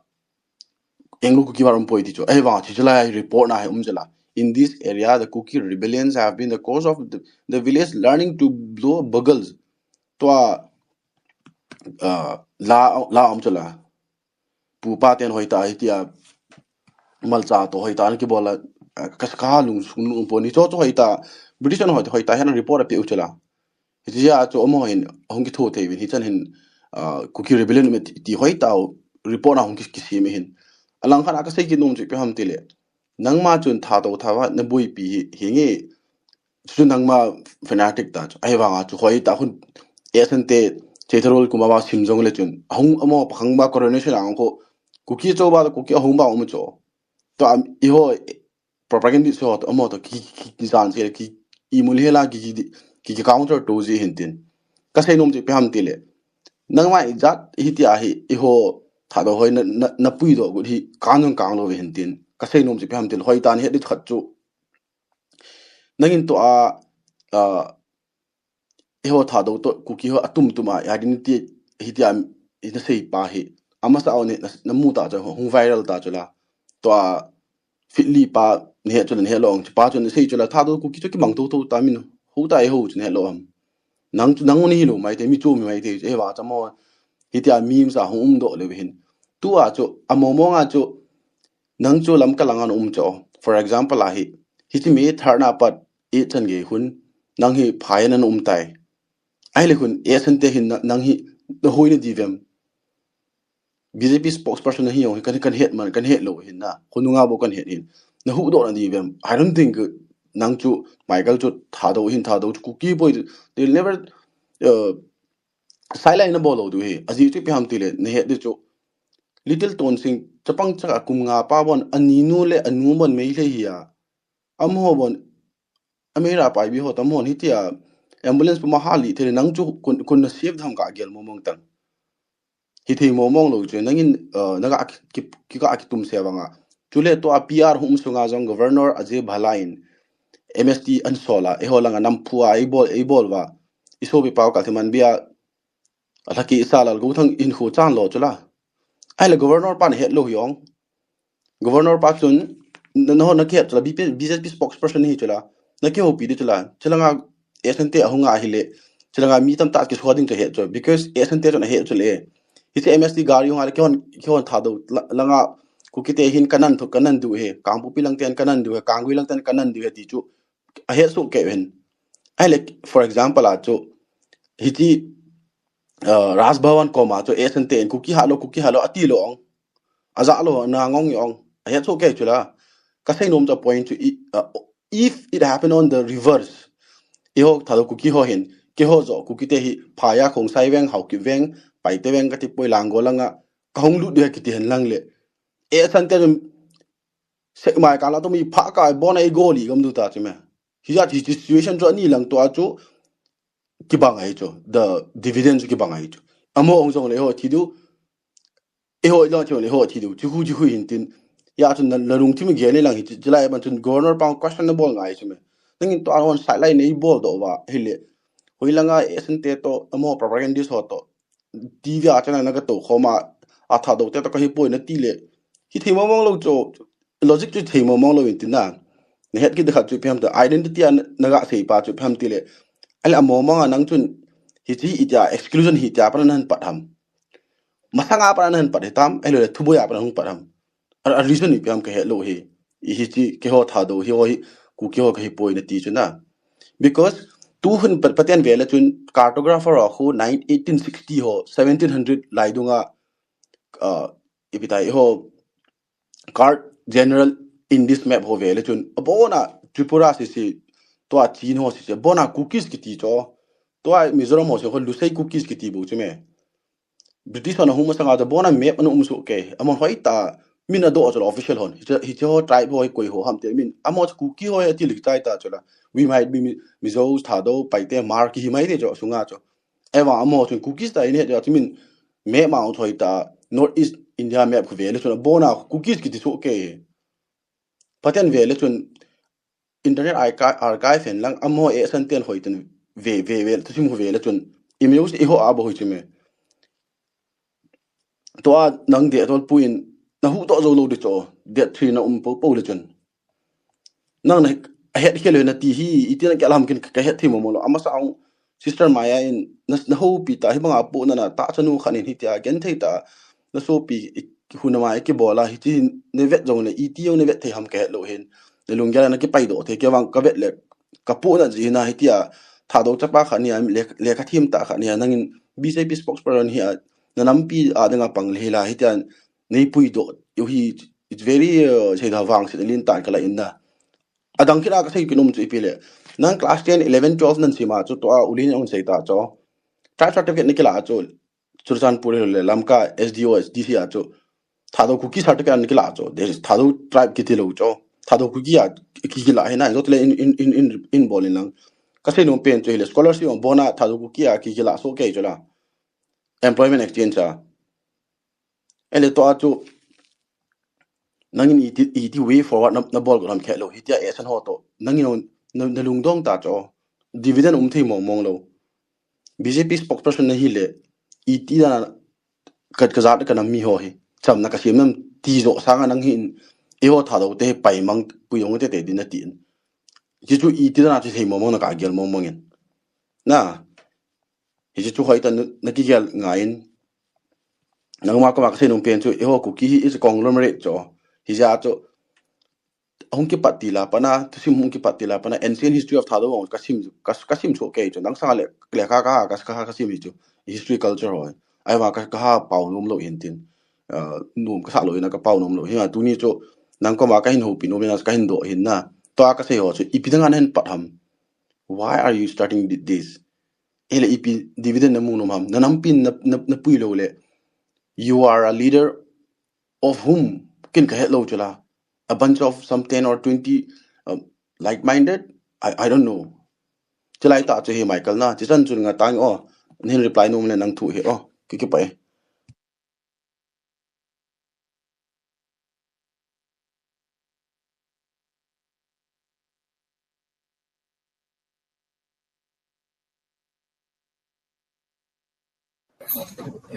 Anglo Kuki War um poi ti chu. Ahivang chu July report na hi um jela. In this area, the Kuki rebellions have been the cause of the, the village learning to blow bugles. Tua, ah, la, la um jela. Pupa ten hoita hitia malcha to hoita an kibol a, ah, kas ka lung sung lung pon ni cho cho hoita British an hoita, hoita hian report a pe u chela. Hitia chu amaho hin hung kitho thei vin hichan hin, ah, Kuki rebellion me ti, ti hoita report a hung ki, kisem hin. Alang khan a ka sei kit nom chu ipi ham tile. Nangma chun Thadou Thadou na boipi hi, hinge chu nangma fanatic ta chu. Ahivanga chu hoita hun Asante Cheitharol kuma ba sim jong le chun. Ahung amaho pakhang ba coronation ang ko Kuki cho ba Kuki ahung ba um cho. To am, eiho propagandist ho to amaho to ki, ki, ki jan se ki imul hela ki, ki, ki, ki counter to ji hin tin. Ka sei nom chu ipi ham tile. Nangma ijat hitia hi eiho Thadou hoi na, na, na puidoh got hi kang jong kang lou ve hin tin. Ka sei nom chu ipi ham tile hoita ni het dit khat chu. Nangin tua, ah, eiho Thadou to Kuki ho atum tum a, identity hitia, i na sei pa hi. Amasa o ne, na, na mu ta chu, hung viral ta chu la. Tua Fitli pa, ne he chu la, ne he lou ang chu pa chu, ne sei chu la, Thadou Kuki chu kimang to to ta min, ho ta eiho chu ne he lou am. Nang chu, nang ni hi lou mai te, mi chu mi mai te, eiva cha mo. Hitia memes a hung um doh le hin. Tua chu, among mong a chu, nang chu Lamka langa na um cho. For example, ahi. Hichi mi tharna pat i chan ge hun. Nang hi phai na um tai. Ai le hun, Asante hin na, nang hi, na hui na di vem. B J P spokesperson na hi yong, kan, kan het man, kan het lou hin na. Khununga bo kan het hin. Na hu doh na di vem. I don't think, uh, nang chu, Michael chu, Thadou hin, Thadou chu, Kuki boy, they'll never, uh, sideline na bol lou du hi. Aji chu ipi ham tile, na het di chu. Little Tonsing, chapang chaka kum nga pa bon, ani nu le anu bon Meitei hi a. Amaho bon, Amira pa ibi ho, tam hon hitia, ambulance puma hali, thei nang chu kun, kun na save dham ka gel mo mong tang. Hi thei mo mong lou chu, nangin, uh, naga ki, ki, ki ka ki tum se vanga. Chule to a P R hum sunga jong Governor Ajay Bhalla in M S T an sola, eiho langa nam phua, ei bol, ei bol va. I sopi pau ka thiman bia, a lhaki sa lal go thang in khu chan lo chu la. Ai le Governor pa na het lou hi ong. Governor pa chun, na, na ho na kihet chu la, B P, B J P spokesperson hi chu la. Na kihopi di chu la. Chu la nga Asante ahung a hi le. Chu la nga mi tam ta ki swa ding chu het chu. Because Asante chu na het chu le. Hi chu M S T gari hung a le kihon, kihon Thadou la, la nga Kuki te hin kanan thu, kanan du he. Kangpokpi lang ten kanan du he. Kanggui lang ten kanan du he ti chu. A het su ke hen. Ai le, for example, a chu, hi ti, uh, Raj Bhavan koma chu, Asante in Kuki halo, Kuki halo, ati lo ong. Aja lo, na ngong ong. A het su ke chu la. Ka sei nom chu point chu, i, uh, if it happen on the reverse, eiho Thadou Kuki ho hin, keiho jo Kuki te hi, Phaya, Khongsai veng, Haokip veng, Paite veng, kati poi lang go langa, ka hung lut dia kiti hen lang le. Asante in, Sekmai kala to mi pha ka bon ai goli gam du ta chu me. Hi jat hi situation chu ani lang to a chu kibang ai chu. The dividend chu kibang ai chu. Amo ong jong le ho thi du. Eiho ilo chun eiho thi diu, chihu chihu hin tin. Ya chun na, na lungthim gel ni lang hi, chi, chilai ban chun governor pang question na bol ngai chu me. Nangin tua hon sideline nei bol doh uva, hile. Hoilanga S N te to, amaho propagandist ho to. T V a chana na ka to khoma, a Thadou te to ka hi poi na ti le. Hi thei mong mong lou chu, logic chu thei mong mong lou in tin na. Na het kit khat chu ipi ham ta, identity a na, na ga sei pa chu ipi ham ti le. Ale a mong mong a nang chun, hi chi hi tia, exclusion hi tia pa na han pat ham. Masanga pa na han pat hi tam, ahilou le thuboi a pa na hung pat ham. A, a reason ipi ham ka het lou hi. I hi chi keiho Thadou hi ho hi, Kuki ho ka hi poi na ti chu na. Because tu hun pa, Pathen ve le chun cartographer ho khu nine, eighteen sixty ho, seventeen hundred lai dunga, uh, ipi tai ho card general Indies map ho ve le chun, abona Tripura sisi, tua Chin ho sisi, abona Kukis kiti chu, tua Mizoram ho sisi ho Lusei Kukis kiti bou chu me. British hon ahung masanga chu abona map ana um soh kei. Amahon hoitah, min adoh chu la official hon. Hiche, hiche ho tribe ho hi koi ho ham ti min. Amaho chu Kuki ho hi ati lik chai ta chu la. We might be Mi-, Mizo, Thadou, Paite, Hmar kihi mai te chu sunga chu. Ahivang amaho chun Kukis ta in he chu min map ma chu hoitah. North East India map khu ve le chun abona Kukis kiti soh kei. Pathen ve le chun Internet Archi-, Archive hen lang amaho e san ten hoi ten ve, ve, ve, thusim khu ve le chun. I music eiho a bou hoi chu me. Tua nang deh tol puin, na huhdoh jou lou di chu, date three na um pou pou le chun. Nang na het khel le na ti hi, iti na kei lam kin ka het thei mong mong lou. Amasa ang, Sister Maya in, na, na houpi ta, hi banga pu na na, ta chanu khan in hitia, gen thei ta, na sopi, i, hu na mai ki bola, hiti, na vet jong le, iti jong na vet thei ham ka het lou hin. Na lunggel na ki pai doh thei, kei vang ka vet le, ka pu na ji na hitia, Thadou chapa khan nia, le, le ka thim ta khan nia, nangin B J P spokesperson hi a, na nampi a dinga pang le hi la, hitia, nei pui doh, yo hi, it's very, uh, sei da vang, sei da lin tan ka la in na. Adang kit a ka sei kinom chu ipi le. Nang class ten, eleven, twelve nan sima chu tua ulin ong sei ta chu. Tribe certificate na kila chu. Churachandpur le Lamka S D O, S D C a chu. Thadou Kuki certificate na kila chu. There is Thadou tribe kiti lou chu. Thadou Kuki a ki, kila hi na. Jot le in, in, in, in, in bol in lang. Ka sei nom pen chu hi le scholarship ong bona Thadou Kuki a ki, kila soh kei chu la. Employment exchange a. Ele tua chu, nangin iti, iti way forward na, na bol got ham khe lou, hitia e san ho to, nangin na, na lungdong ta chu, dividend um thei mong mong lou. B J P spokesperson na hi le, iti na ka, ka jat ka nam mi ho hi, cham na ka siam nam ti jo sanga nang hin, e ho Thadou te pai mang pui jong te te din na tin. Hichu iti na chu thei mong mong na ka gel mong mong in. Na, Hiche chu hoitah na, na kigel ngai in. Nangma koma ka sei nom pen chu, eiho Kuki hi is a conglomerate chu. Hijeh a chu, hung kipat til a pat na, thusim hung kipat til a pat na, ancient history of Thadou ka sim, ka, ka sim chu kei chu. Nang sanga le, le ka, ka, ka, ka, ka sim hi chu. History culture ho. Ahivang ka, ka ha pao nom lou hin tin. Uh, nom ka sa lou hin ka pao nom lou hin. Tuni chu, nang koma ka hin houpi nom hin, ka hin doh hin na. Tua ka sei ho chu, ipi dang a na hin pat ham. Why are you starting thi-, this? Ele ipi dividend na mu nom ham. Na nampin na, na, na pui lou le. You are a leader of whom? Kin ka het lou chu la. A bunch of some ten or twenty, um, like-minded? I, I don't know. Chilai ta chu hi Michael na. Chichan chun nga tang o. Nin reply nom le nang thu hi o. Kiki pa e.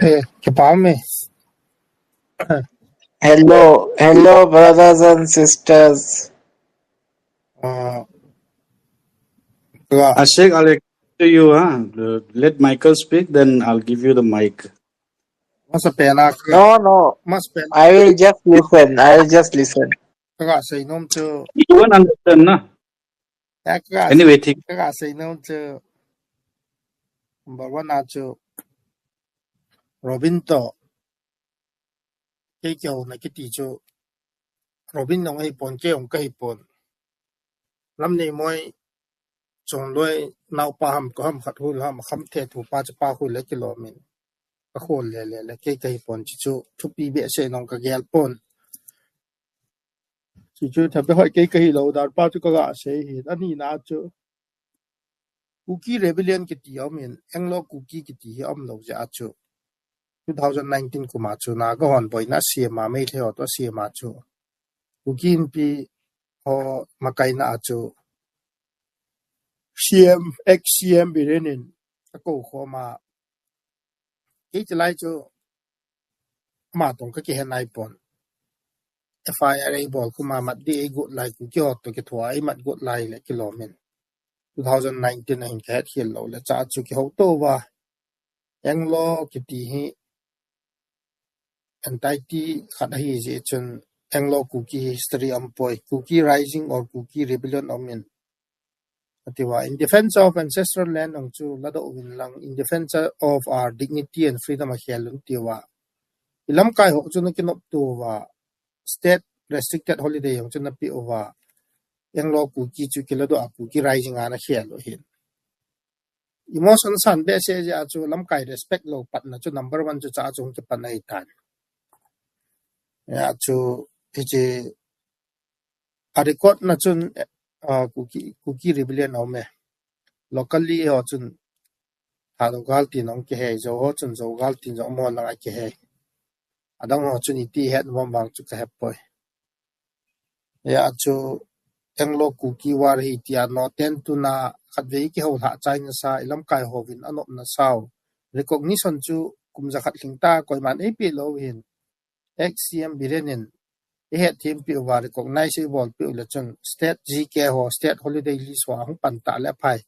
Hey, kipa me. Hello, hello, brothers and sisters. Uh, yeah. Ashik, I'll to you, huh? Let Michael speak, then I'll give you the mic. Masa pena ka. No, no. Masa pena. I will just listen. I will just listen. Ka ga sei nom chu. You won't understand, na? Ya, ka ga, anyway, sei, ka ga sei nom chu. Number one a chu. Robin to. Kei kei na kiti chu. Robin nong hipon, kei ong ka hipon. Lamneimoi Chongloi naopa ham ko ham khat hul ham kham the thu pa chu pa hul le kilom in. Ka hul le le le kei ka hipon chi chu thupi behseh nong ka gel pon. Chi chu thabe hoi kei ka hilou dan pa chu ka ga sei hi. Ani na chu. Kuki Rebellion kiti a um in, Anglo Kuki kiti hi a um lou jeh a chu. two thousand nineteen kum a chu Naga hon boina asem a, Meitei ho toh asem a chu Kuki Inpi ho makaina a chu C M, ex C M Biren in akou khom a, kei chulai chu ama toh kakihe naipon. F I R eibol khom a mat ding eigot lai, Kuki ho toh kithua eimat got lai le kilom in. Two thousand nineteen a hin kahet khel lou le cha chu kihouto uva. Anglo kiti hi entity khat ahi jeh chun Anglo Kuki history aumpoi, Kuki Rising or Kuki Rebellion aum in. Ati uva, in defense of ancestral land jong chu ladoh uvin lang, in defense of our dignity and freedom akhel un ati uva. I lamkai ho chu nakinopto uva, state restricted holiday jong chu napeh uva, Anglo Kuki chu kiladoh a Kuki Rising a nakhel u ahin. Emotion san behseh jeh a chu lamkai respect lou patna chu number one chu cha chu hung kipan ahitan. Hia chu hiche a record na chun, ah, Kuki, Kuki Rebellion aum e. Locally ho chun Thadou gal tin jong kihei, Zou ho chun Zou gal tin jong amaho lang a kihei. Adang ho chun iti het nom vang chu kahepoi. Hia chu Anglo Kuki War hi tia noten tuna khatvei kihou lhah chai nasa, i lamkai hovin anopna sao recognition chu kum jakhat lhing ta koiman eipeh lou hin, ex C M Biren in eihet them peh uva, recognize eibolpeh u le chun state G K ho, state holiday list ho ahung pan ta le aphai.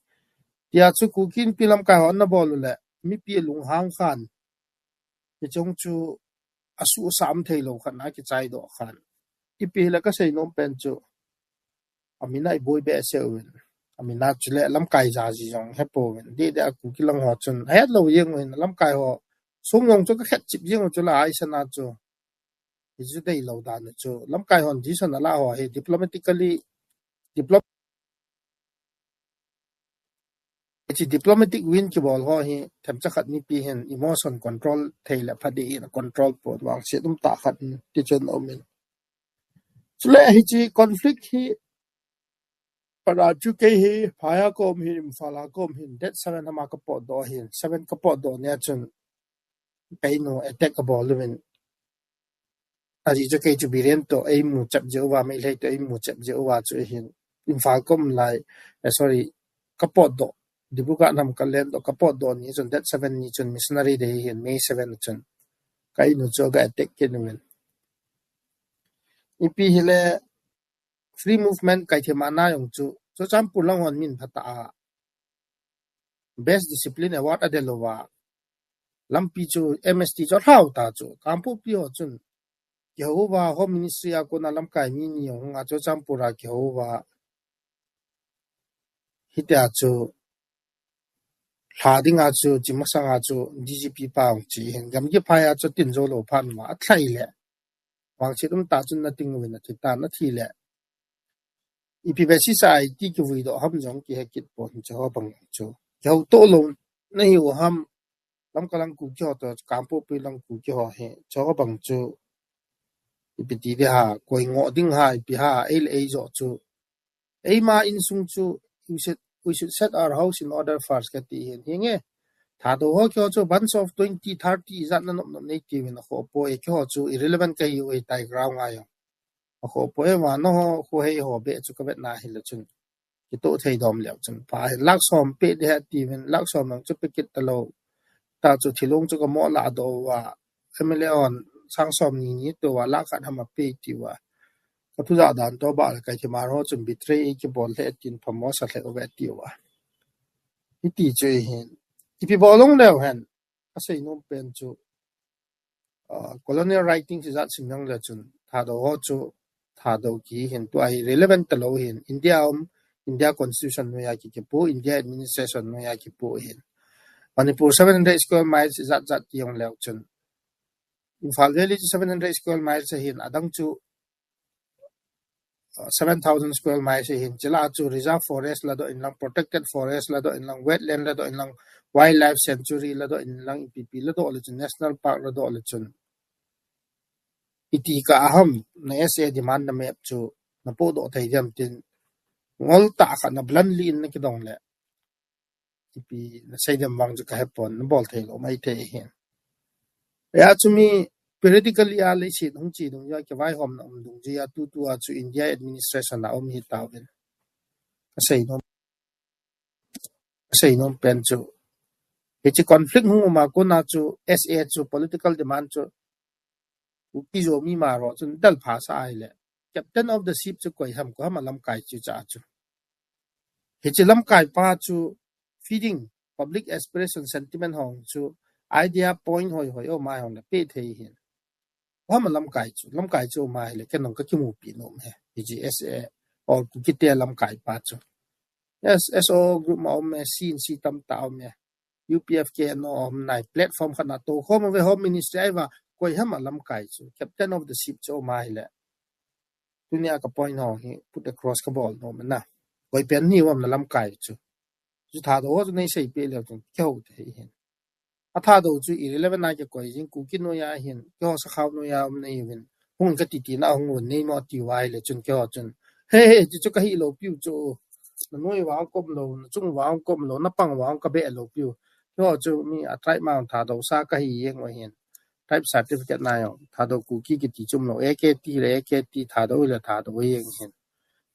Tia chu Kuki Inpi lamkai ho nabol u le mipi lunghang khan, hiche chu asuhsah thei lou khat na kichai doh khan. Ipi hile kasei nom pen chu, amin a iboi behseh uvin, amin a chule lamkai jaji jong hepouvin. Dih dih a Kuki lang ho chun ahet lou jeng uvin, lamkai ho sung jong chu kakhet chip jeng u chu la, aisana chu. Hichu deilou dan chu lamkai hon decision ala ho hi diplomatically, diplom-, hiche diplomatic win kibol ho hi themcha khat mipi hin emotion control thei le pha ding in control pon, vangset umtah khat in tichun aum in. Chule hiche conflict hi para chu kei hi phai a kaum hin, Imphal a kaum hin, date seven a ma kapotdoh hin, seven kapotdoh nia chun keinu attack abol uvin. Ajeh chu kei chu Biren toh eimu chep jeh uva, Meitei toh eimu chep jeh uva chu hin Imphal kaum lai, eh, sorry, kapotdoh, Dibrugarh nam kalen doh kapotdoh ni chun date seven ni chun missionary day hin May seven chun keinu chu aga attack kit uvin. Ipi hile free movement kaithemna jong chu Churachandpur lang hon min phatah a Best Discipline Award adel uva, lampi chu M S T chu alhau ta chu, Kangpokpi ho chun kihou uva, Home Ministry a kona lamkai mi ni jong hung a Churachandpur a kihou uva. Hitia chu lha dinga chu, chi masanga chu D G P pa hung chi hin, gamgi phai a chu tin jou lou phat uva, athai le. Vangset umtah chun nating uvin athi tan, athi le. Ipi basis a iti kivui doh ham jong kihe kit pon, hiche ho bang chu. Kihouto lou nahiu ham, Lamka lang Kuki ho toh, Kangpokpi lang Kuki ho hi, hiche ho bang chu. Ipi ti ding ham, koi ngoh ding ham, ipi ham, ei le ei joh chu. Eima insung chu, we should, we should set our house in order first kati hin. Hinge, Thadou ho keiho chu bunch of twenty, thirty ijat nanop nop nei tiuvin, akhoh poi, keiho chu irrelevant kahiu ahitai ground a jong. Akhoh poi, vannoi ho, khohei ho beh chu kavetna hile chun, kitoh thei dom leu chun, pha hin lakh som pe ding ahi tiuvin, lakh som lang chu pe kit talou. Ta chu thilong chu kamoh lah doh uva, M L A hon sang som ni ni toh uva, lakh khat ham ape tiuva. Kathu jah dan toh bah le Kaithemar ho chun betray eikibol lheh tin phamo sa lheh uve tiuva. Hiti chu ahin. Ipi bol jong leu hen, kasei nom pen chu, ah, colonial writings ijat sim jong le chun, Thadou ho chu, Thadou kihi hin, tua hi relevant talou hin, India um, India Constitution noiya ki, kipu, India Administration noiya kipu hin. Manipur seven hundred square miles ijat jat ti jong leu chun, Imphal Valley chu seven hundred square miles ahin, adang chu, uh, seven thousand square miles ahin, chule chu reserve forest ladoh in lang, protected forest ladoh in lang, wetland ladoh in lang, wildlife sanctuary ladoh in lang, ipi ipi ladoh le chun, national park ladoh le chun. Iti kah a ham, na S A demand na map chu, napohdoh thei diam tin, ngol tah khat na bluntly in nakidong le. Ipi nasei dem vang chu kahepon, nabol thei lou maithei hin. Ya chu mi periodically a leiset hung chi dung ya kivaihomna um dung jia tutu a chu India administration a um hi tauvin. Ka sei nom, ka sei nom pen chu. Hichi conflict hung um a kona chu S A chu political demand chu Kuki Zomi Hmar ho chun del pha sa ai le. Captain of the ship chu koi ham, koi ham a lamkai chu cha chu. Hichi lamkai pa chu feeding public aspiration sentiment hong chu idea point hoi hoi o mai hong le pe thei hin. Koi ham a lamkai chu, lamkai chu mai le ken nong ka kimupi nom he. Hichi S A or Kuki te lamkai pa chu. Yes, S O group ma um e, C N C tam ta um e. U P F K no um nai platform khat na to khom ve Home Ministry ai va koi ham a lamkai chu. Captain of the ship chu mai le. Tunia ka point ho hi put across ka bol nom na. Koi pen ni wam na lamkai chu. Chu Thadou ho chu nei sei pe le chu ke ho te hin. A Thadou chu irrelevant a ke koi jing Kuki noiya hin. Ke ho Sakhao noiya um nei vin. Hung ka titi na hung un nei mo ti vai le chun ke ho chun. He he chu chu ka hi lo piu chu. Na noi wa kom lo, na chung wa kom lo, na pang wa ka be lo piu. Ke ho chu mi a tribe ma Thadou sa ka hi yeng o hin. Type certificate na yo, Thadou Kuki kiti chu um lo, A K T le A K T, Thadou le Thadou yeng hin.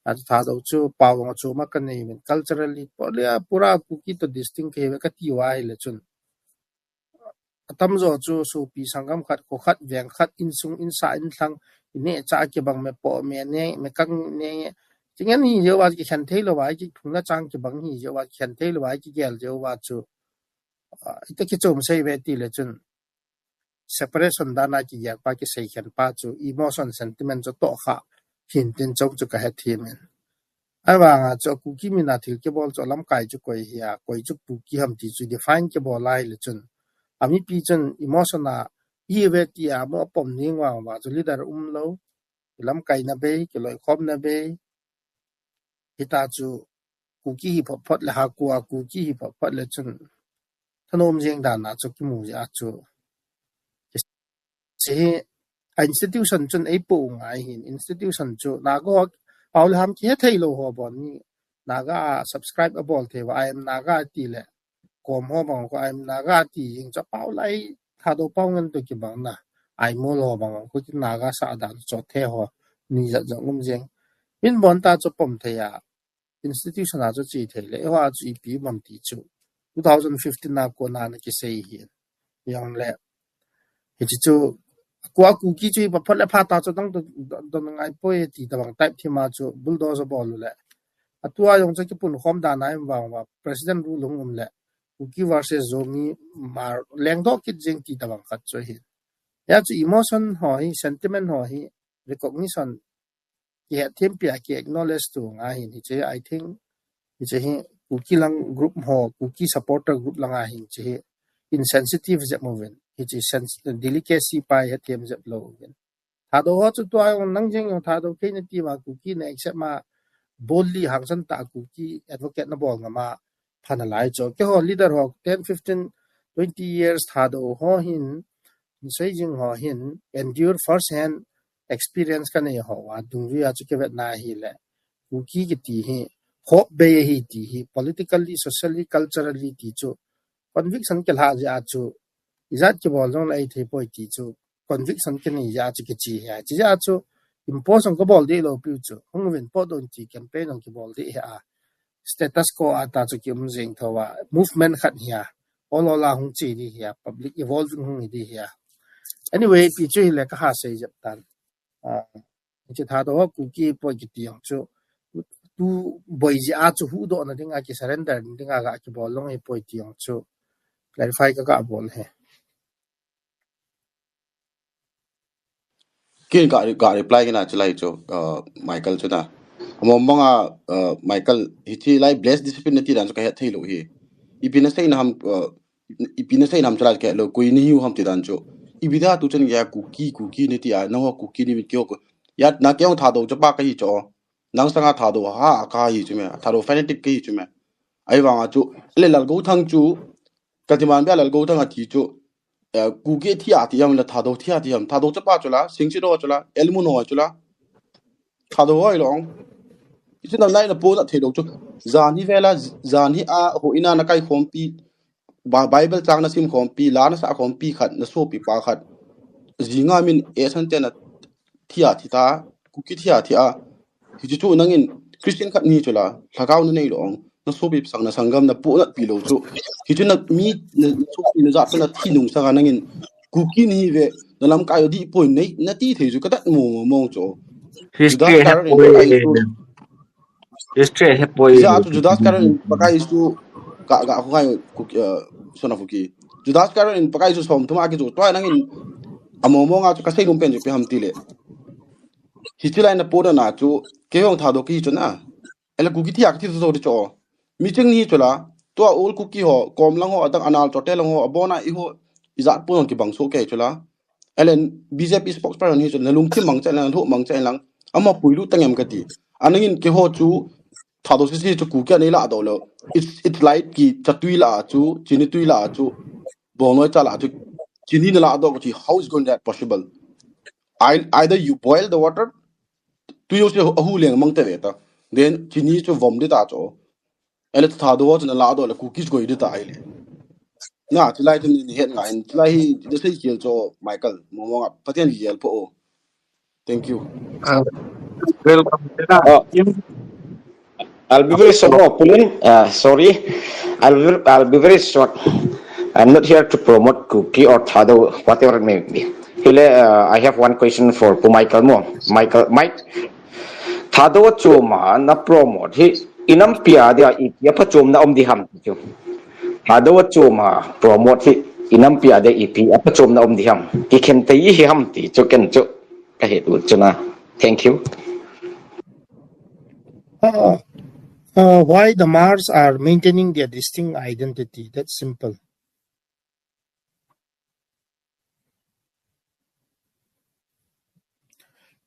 A chu Thadou chu pao ang chu ma ka nei min, culturally, po le a pura Kuki to distinct ke ve ka ti wa hi le chun. Atam jo chu sopi sangam khat, ko khat, veng khat, insung, insa, inthlang, ine cha kibang me po, me ne, me kang ne. Chingan hi jo wa ki khen thei lo wa, ki thung na chang kibang hi jo wa ki khen thei lo wa, ki gel jo wa chu. Ah, ita ki chom sei ve ti le chun. Separation dan a kigel pa, kisei khen pa chu emotion, sentiment chu toh kha hin tin chom chu ka he thiam in. Ai vang a chu Kuki min a thil kibol chu lamkai chu koi hi a, koi chu Kuki ham ti chu define kibol lai le chun. A mipi chun emotion a hi ve ti a mo pom ning vang va chu leader um lo. Lamkai na bei, kiloi khom na bei. Hita chu Kuki hi phot phot le ha kua Kuki hi phot phot le chun thanom jeng dan a chu kimu jia chu. Chi hi a institution chun ei po ngai hin institution chu Naga ho pau le ham ki he thei lo ho bon ni Naga a subscribe a bol thei va I am Naga ti le kom ho bang ko I am Naga ti jing chu pau lai Thadou pau ngan to kibang na. Ai mo lo bang ko ki Naga sa dan cho the ho ni jat jong um jeng. Min bon ta chu pom thei a institution a chu chi thei le, ho a chu ipi bang ti chu. Two thousand fifteen a kona na kisei hi. Jong le. Hichi chu, kua Kuki chu hi phot phot le pha ta chu dang don, don ngai poi ti ta bang type thim a chu bulldozer bol le. A tua jong chu kipun khom dan a im vang va, President rule hung um le. Kuki versus Zomi Hmar leng doh kit jeng ti ta bang khat chu hi. Ya chu emotion ho hi, sentiment ho hi, recognition ki het thim pia ki acknowledge tu nga hin hiche, I think, hiche hi Kuki lang group ho, Kuki supporter group lang a hin hiche hi insensitive jep mo ven. Hiche sens-, delicacy pa het thim jep lo ven. Thadou ho chu tua jong nang jeng jong Thadou kei na ti ma Kuki na accept ma boldly hangsan ta Kuki advocate na bol nga ma pha na lai chu. Ke ho leader ho ten, fifteen, twenty years Thadou ho hin, sei jing ho hin, endure first hand experience ka nei ho a, dungjuia chu ke vet na hi le. Kuki kiti hi, hope bei hi ti hi, politically, socially, culturally ti chu, conviction ke la jia chu, ijat ke bol jong lai thei poi ti chu, conviction ke nei jia chu ke chi hi, chi jia chu, impose ka bol de lo piu chu, hung vin po don ti campaign hung ke bol de hi a. Status quo a ta chu ki um jeng tho a, movement khat hi a, ol ol a hung chi di hi a, public evolving hung hi di hi a. Anyway, pi chu hi le ka ha sei jep tan. Ah, chi Thadou ho Kuki poi kiti jong chu, tu boi ji a chu hu do na ding a ki surrender ding a ga ki bol long hi poi ti jong chu, clarify ka ga bol he. Kin ka, ka reply kina chilai chu, uh, Michael chu na. Amo manga, uh, Michael, hichi lai bless discipline na ti dan chu ka het thei lo hi. Ipi na sei na ham, uh, ipi na sei na ham chilai ka het lo, koi ni hiu ham ti dan chu. Ipi da tu chen ya Kuki, Kuki ni ti a, na ho Kuki ni mi kyo ko. Ya na ke ong Thadou chu pa ka hi chu. Nang sanga Thadou ha ka hi chu me, Thadou fanatic ka hi chu me. Ai vang a chu, le Lalgouthang chu, ka ti man bia Lalgouthang a ti chu, eh, Kuki thi a ti ham le Thadou thi a ti ham, Thadou chapa chu la, Singsit ho chu la, Elmun ho chu la, Thadou hoi long. Isin na nai na po na thei lo chu, jan hi vela, jan hi a, ho ina na kai khom pi, Ba-, Bible chang na sim khompi, la na sa khompi khat, na sopi pa khat. Jinga min e san te na thia thi ta, Kuki thia thia. Hichu chu nangin Christian khat ni chu la, lhagao na nei lo ong, na sopi sang na sanggam na pu na pi lo chu. Hichu na mi na, na sopi na jat na thi nung sanga nangin Kuki ni ve, na lamkai di poi nei, na ti thei chu ka tat mo mo mo chu. History Judas he Iscariot in poi. Pakai chu, History he poi. Judas Iscariot in Pakai chu ka, ka, ka, ka, uh, son of Kuki. Judas Iscariot in Pakai chu som thum a ki chu, tua nangin a mo mo nga chu ka sei lum pen chu pi ham ti le. Hichi lai na po na na chu, ke hong Thadou ki chu na. Ele Kuki thia ka thi zo di chu. Mi ching ni chu la, tua ol Kuki ho, kom lang ho, adang anal chote lang ho, abona i ho, i jat po nong ki bang so ke chu la. Elen B J P spokesperson hi chu na lungthim mang chen lang, lhuh mang chen lang, ama puilu tangem ka ti. Anangin ke ho chu, Thadou sisi chu Kuki a nei la do lo. It's, it's like ki chatui la chu, chini tui la chu, bongnoi cha la chu, chini na la do ka chi, how is going that possible? I, either you boil the water, tui ho se ahu leng mang te ve ta. Then chini chu vom di ta chu. Ele Thadou chu na la do le Kuki chu koi di ta ai le. Na, chilai chu ni het ngai, chilai hi, de sei kiel chu Michael, mo mo nga, Pathen yel po o. Thank you. Uh, welcome. Uh, I'll be very short, no, Pulin. Uh, sorry. I'll be, I'll be very short. I'm not here to promote Kuki or Thadou, whatever it may be. Hile, uh, I have one question for Pu Michael mo. Michael, Mike, Thadou chuma na promote hi inampi a dia ipi a phachomna um di ham ti chu. Thadou chuma promote hi inampi a dia ipi a phachomna um di ham. Ki khen te hi ham ti chu ken chu. Ka het u chu na. Thank you. Uh, uh, why the Hmars are maintaining their distinct identity? That's simple.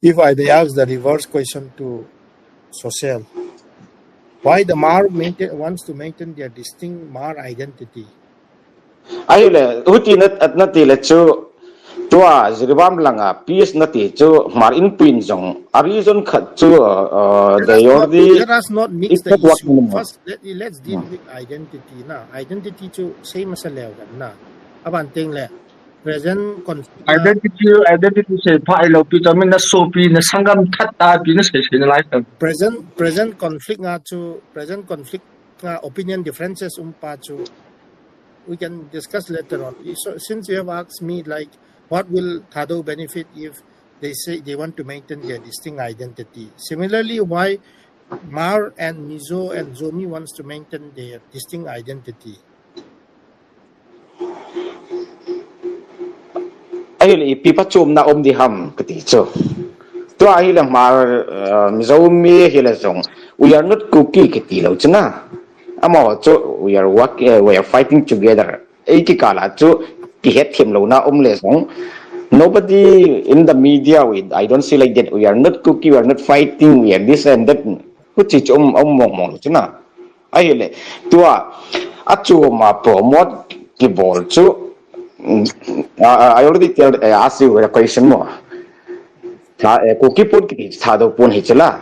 If I may ask the reverse question to Social, why the Hmar maintain, wants to maintain their distinct Hmar identity? Ahile, huti na, na ti le chu, tua Jiribam langa, peace na ti chu, Hmar in pin jong, a reason khat chu, uh, uh, Let they us not, already let us not mix the issue. First, let, let's deal with identity na. Identity chu same as a level na. Aban ting le, present conflict na. Identity, identity se pha ilo pi to min na sopi na sanggam that ta pi na se se na lai ta. Present, present conflict nga chu, present conflict nga opinion differences um pa chu, we can discuss later on. So, since you have asked me, like, what will Thadou benefit if they say they want to maintain their distinct identity? Similarly, why Hmar and Mizo and Zomi wants to maintain their distinct identity? Ahile ipi phachomna um di ham kati chu. Tua ahile Hmar, uh, Zomi hile jong, we are not Kuki kiti lo chu na. Amaho chu, we are work, uh, we are fighting together. Ei kikal a chu kihet them louna um le jong. Nobody in the media, we, I don't see like that. We are not Kuki, we are not fighting, we are this and that. Huchi chu um, um mong mong chu na. Ahile, tua, achuma promote kibol chu, mm, I, I already tell, eh, ask you a question mo. Tha, eh, Kuki pon kiti Thadou pon hi chu la.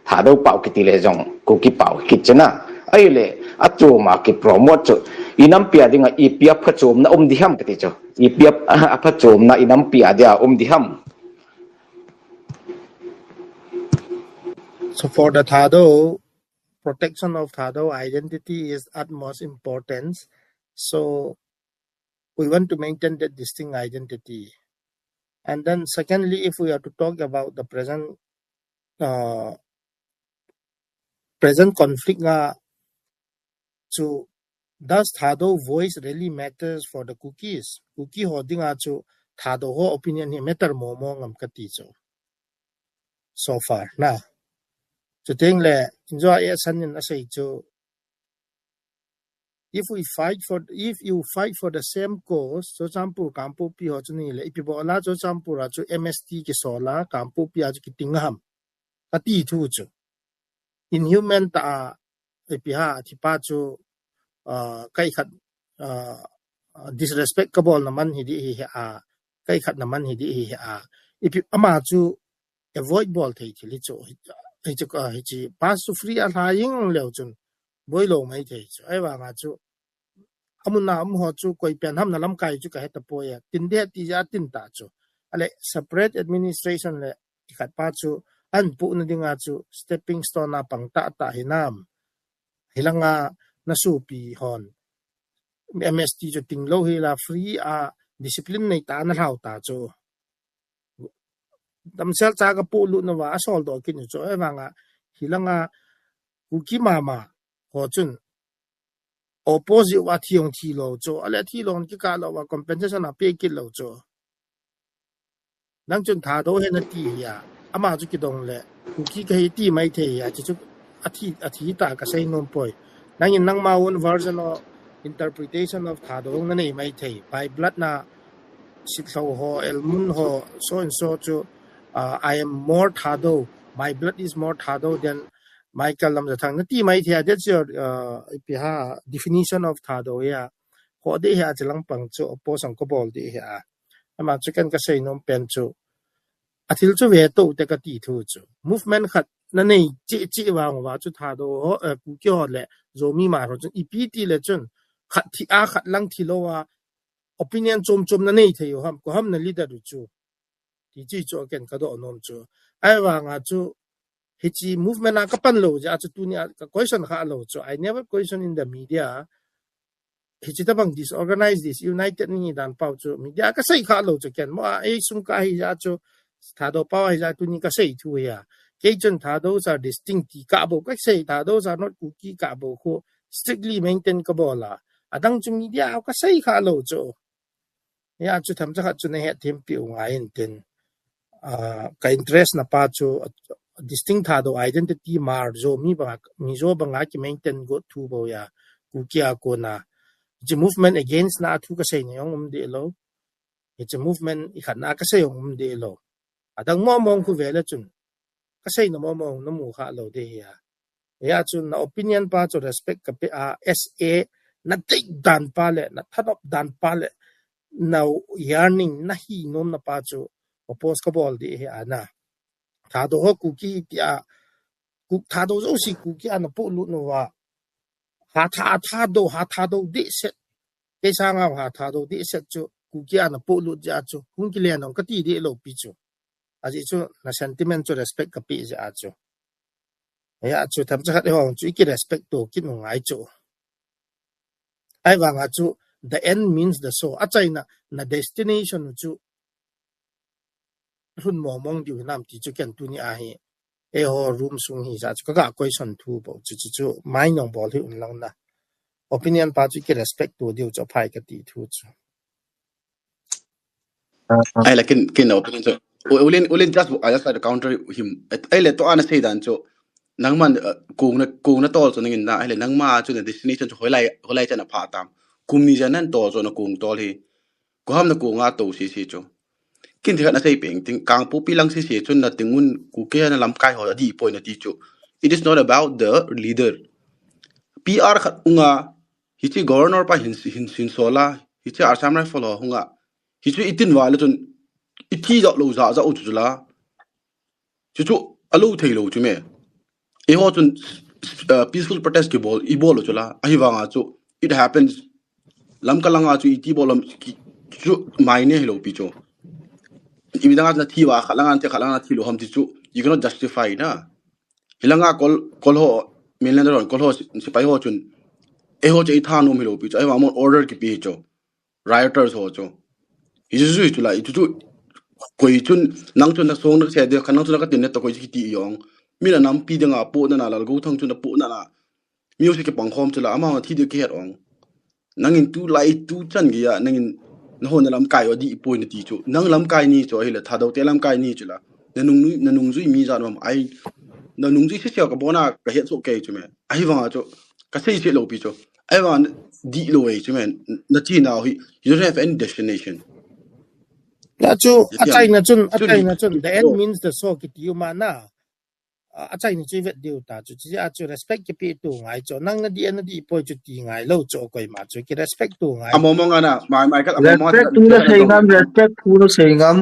Thadou pau kiti le jong, Kuki pau kiti chu na. Ahile, achuma ki promote chu, inampi a dinga ipi a phachomna um di ham kati chu. Ipi a, a phachomna inampi a dia um di ham. So for the Thadou, protection of Thadou identity is utmost importance. So we want to maintain that distinct identity. And then secondly, if we are to talk about the present, uh, present conflict nga chu, does Thadou voice really matters for the Kukis? Kuki ho dinga chu Thadou ho opinion hi matter mo mo ngam kati chu. So far, na. Chuteng le, injo a e san in asei chu, if we fight for, if you fight for the same cause, Churachandpur Kangpokpi ho chu ni le, ipi bola Churachandpur a chu M S T kisola, Kangpokpi a chu kiting ham. Kati thu chu. Inhuman ta a, ipi ha, thipa chu, uh, kai khat, uh, disrespect kabol na man hi di hi a, kai khat na man hi di hi a. Ipi ama chu avoid bol thei thil hi chu, hi chu, uh, hi chu pass to free a hla ying leo chun, boi lo mai thei chu. Ahivanga chu, amun a um ho chu koi pen ham na lamkai chu ka he tapoi a. Tin de ti ja tin ta chu. Ale separate administration le ikhat pa chu an pu na dinga chu stepping stone a pang ta ta hinam. Hilanga na supi hon M S T chu ting lo hi la free a discipline nei ta na hlau ta chu. Damsel cha ka pu lu na va a sol do kin chu e vanga hilanga Kuki mama ho chun opposite wa thi ong thi lo chu ale thi lo ki ka lo wa compensation a pe kit lo chu. Nang chun Thadou he na ti hi a. Ama chu kidong le Kuki ka hi ti mai thei hi a. Chu chu a thi a thi ta ka sei nom poi. Nang in nang ma own version of interpretation of Thadou na nei mai thei. By blood na Sitlo ho, Elmun ho, so and so chu uh, I am more Thadou. My blood is more Thadou than Michael Lamjathang. Na ti mai thei a. That's your uh, ipi ha definition of Thadou ya. Ho de hi a chilang pang chu oppose ang ko bol de hi a. Ama chu ken ka sei nom pen chu. A thil chu ve to te ka ti thu chu. Movement khat na nei chi chi vang va chu Thadou ho eh, Kuki ho le Zomi ma ho chun ipi ti le chun khat thi a khat lang thi lo a opinion chom chom na nei thei u ham ko ham na leader u chu. Ti chi chu ken ka do nom chu. Ai vanga chu hichi movement a ka pan lo ja chu tuni a ka question kha lo chu. I never question in the media. Hichi tabang disorganized, disunited ni dan pau chu media ka sei kha lo chu ken mo a ei sung ka hi ja chu Thadou pau hi ja tuni ka sei thu ya. Kei chun Thadou sa distinct ti ka bo ka sei Thadou sa not Kuki ka bo khu strictly maintain ka bo la. Adang chu media ka sei kha lo chu. Ya chu tham cha khat chu na he thim pi u ngai in tin. Uh, ka interest na pa chu uh, distinct Thadou identity mar Zomi banga Mizo banga ki maintain go thu bo ya Kuki a ko na. Hichi movement against na thu ka sei ni ong um de lo. Hichi movement ikhat na ka sei ong um de lo. Adang mo mong khu ve le chun. Ka sei na mo mong na mu kha lo de hi a. Hi a chun na opinion pa chu respect ka pe a S A na dei dan pa le na thanop dan pa le na yearning na hi nom na pa chu oppose ka bol de hi a na. Thadou ho Kuki ti a Kuk Thadou zo si Kuki a na pu lu no wa. Ha tha Thadou ha Thadou de set. Ke sa nga ha Thadou de set chu Kuki a na pu lu ja chu. Hung ki le nong ka ti de lo pi chu. A ji chu na sentiment chu respect ka pe ja chu. Ya chu tham cha khat e hong chu iki respect to kin ngai chu. Ai vanga chu the end means the show. A chaina na destination chu hun mo mong diu nam ti chu ken tuni a hi. E ho room sung hi ja chu ka ga question thu bo chu chu chu mai nong bol hi un lang na. Opinion pa chu iki respect to diu chu phai ka ti thu chu. Ai la kin kin opinion chu. Ulin ulin just I just like to counter him. Ai le to ana sei dan chu. Nangman kung na kung na tol chu nangin na ai le nangma chu na destination chu hoilai hoilai chana pha tam. Kum ni jan nan tol chu na kung tol hi. Ko ham na kung a to si si chu. Kin ti khat na sei peng ting kang pu pi lang si si chu na tingun Kuki na lamkai ho di poi na ti chu. It is not about the leader. P R khat unga hichi governor pa hin hin hin sola hichi Assam Rifle ho hunga hichu itin va le chun iti ja lo ja ja u chu la chu chu a lo thei lo chu me e ho chun uh, peaceful protest ki bol i bol chu la ahi vanga chu it happens lam ka langa chu iti bol lam chu mai ne hi lo pi chu i mi danga na thi va kha langa te kha langa thi lo ham ti chu you cannot justify na hilanga kol kol ho mainland ron kol ho sipai ho chun e ho che i tha nom hi lo pi chu ai va mon order ki pi chu rioters ho chu hi chu chu chu la i chu chu koi chun nang chun na song na se de khan nang chun ka tin ne to koi ki ti yong mi na nam pi de nga po na na lal go thang chun na po na na music ke pang khom chu la ama thi de ke het ong nangin tu lai tu chan ge ya nangin na hon lamkai o di poi na ti chu nang lamkai ni chu hi le Thadou te lamkai ni chu la na nung na nung jui mi jan mam ai na nung jui se se ka bona ka het so ke chu me ai vanga chu ka sei se lo pi chu ai vanga di lo e chu me na ti na hi you don't have any destination na chu a chai na chun a chai na chun the end means the show ki ti u ma na a chai ni chu vet diu ta chu chi a chu respect ki pi tu ngai chu nang na di na di poi chu ti ngai lo chu koi ma chu ki respect tu ngai a mo mo nga na mai mai ka a mo mo respect tu na sei ngam respect tu na sei ngam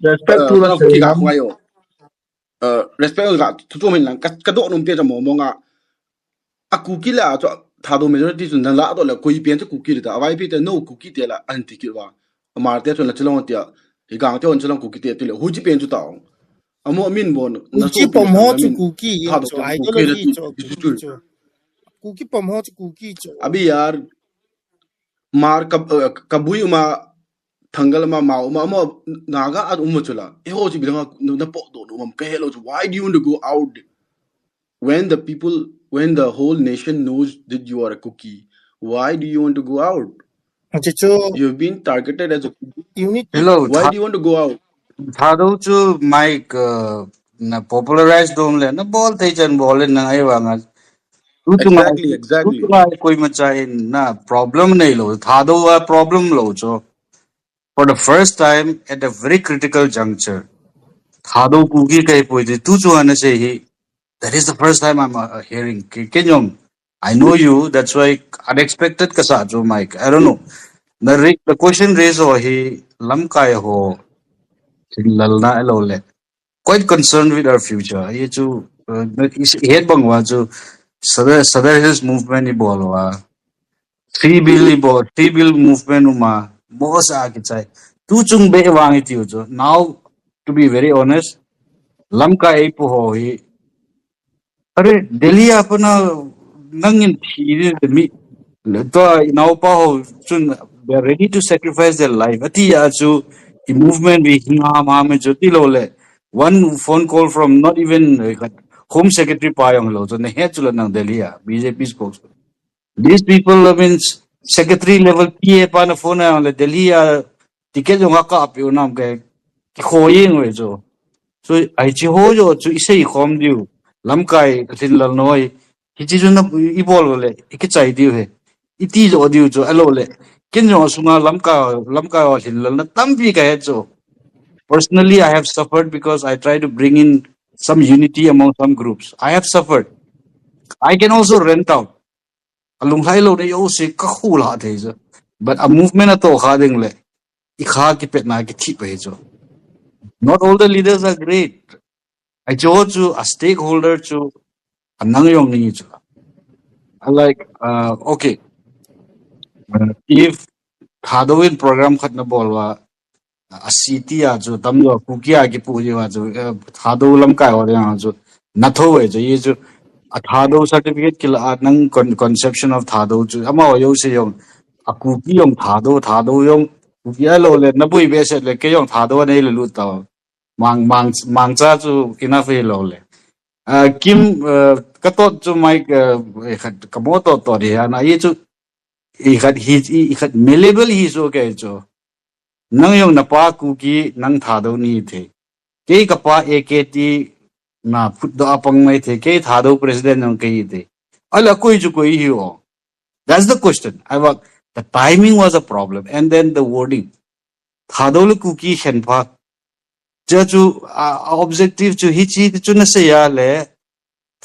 respect tu na sei ngam ngai yo respect ga tu tu min lang ka do num te mo mo nga a Kuki la chu Thadou majority chu na ladoh le koi pen chu Kuki le ta. A Vaiphei te no Kuki te la anti kit uva. Hmar te chu na chelong tia. Hi Gang te hon chelong Kuki te ti le. Huchi pen chu ta. Amo min bon na Kuki so pom ho chu Kuki yin chu, ideology chu Kuki chu. Kuki pom ho chu Kuki chu. Abi yaar, Hmar ka, eh, Kabui uma, Thangal uma, Mao uma, ama Naga at uma chu la. Eiho chu ipi dinga na, na potdoh nom am kahe lou chu. Why do you want to go out? When the people, when the whole nation knows that you are a Kuki, why do you want to go out? Acha chu. You've been targeted as a Kuki. Unit. Hello, why do you want to go out? Thadou chu Mike, uh, na popularize dom le, na bol thei chan bol le na ai vang a. Exactly, exactly. Tu chu ngai koima cha in na problem nei lou. Thadou a problem lou chu. For the first time at a very critical juncture, Thadou Kuki kahi poi ti tu chu ana sei hi. That is the first time I'm, uh, hearing. Ke, ke nyom, I know you. That's why unexpected kasa chu, Mike. I don't know. The re-, the question raised ho hi lamkai ho chinlal na lou le. Quite concerned with our future. Ye chu, uh, is het bang uva chu Sadar, Sadar Hills movement ibol uva. Three Bill ibol, Three Bill movement uma, mosa kichai. Tu chung be vang itiu chu. Now, to be very honest, lamkai eipu ho hi. Are, Delhi a pat na nangin thi de mi. Le to inaopa ho chun, they are ready to sacrifice their life. Ati a chu i movement bi hinga ma me chu ti lou le. One phone call from not even, uh, Home Secretary pa jong lou chu na het chu la nang Delhi a B J P spokesman. These people, I mean, secretary level P A pa na phone a le Delhi a ticket jong a ka apiu nam ke ki kho yeng ve chu. So, ai chi ho jo chu i sei khom diu. Lamkai ka thin lal noi. Hi chi chu na i bol le, i ki chai diu he. I ti jo diu chu, a lou le. Kin jo sunga lamkai, lamkai ho thin lal na tampi ka he chu. Personally, I have suffered because I try to bring in some unity among some groups. I have suffered. I can also rant out. A lunglhai lou na yo se ka khu la thei chu. But a movement a to kha ding le. I kha ki pet na ki thi pe chu. Not all the leaders are great. Ai chu chu a stakeholder chu a nang jong ni chu. I like, uh, okay. Uh, if Thadou in program khat na bol uva, a city a chu tam jo Kuki a kipu ji uva chu, uh, Thadou lamkai ho ding chu na tho ve chu, ye chu a Thadou certificate kila a nang con-, conception of Thadou chu ama ho yo se jong a Kuki jong Thadou, Thadou jong Kuki a lou le na bui be set le ke jong Thadou nei le lut ta. Mang, mang, mangcha chu enough hi lou le. Ah, Kim, ah, ka tot chu Mike, ah, eh, khat, ka mo tot tot hi ana, ye chu, i khat hi, i, i khat malleable hi chu ke chu. Nang jong na pa Kuki, nang Thadou ni the. Kei ka pa A K T na phutdoh a pang mai the, kei Thadou president jong kei the. Ala koi chu koi hi o. That's the question. I wa-, the timing was a problem, and then the wording. Thadou le Kuki khen pha. Chu chu, a, a objective chu hi chi chu na sei a le.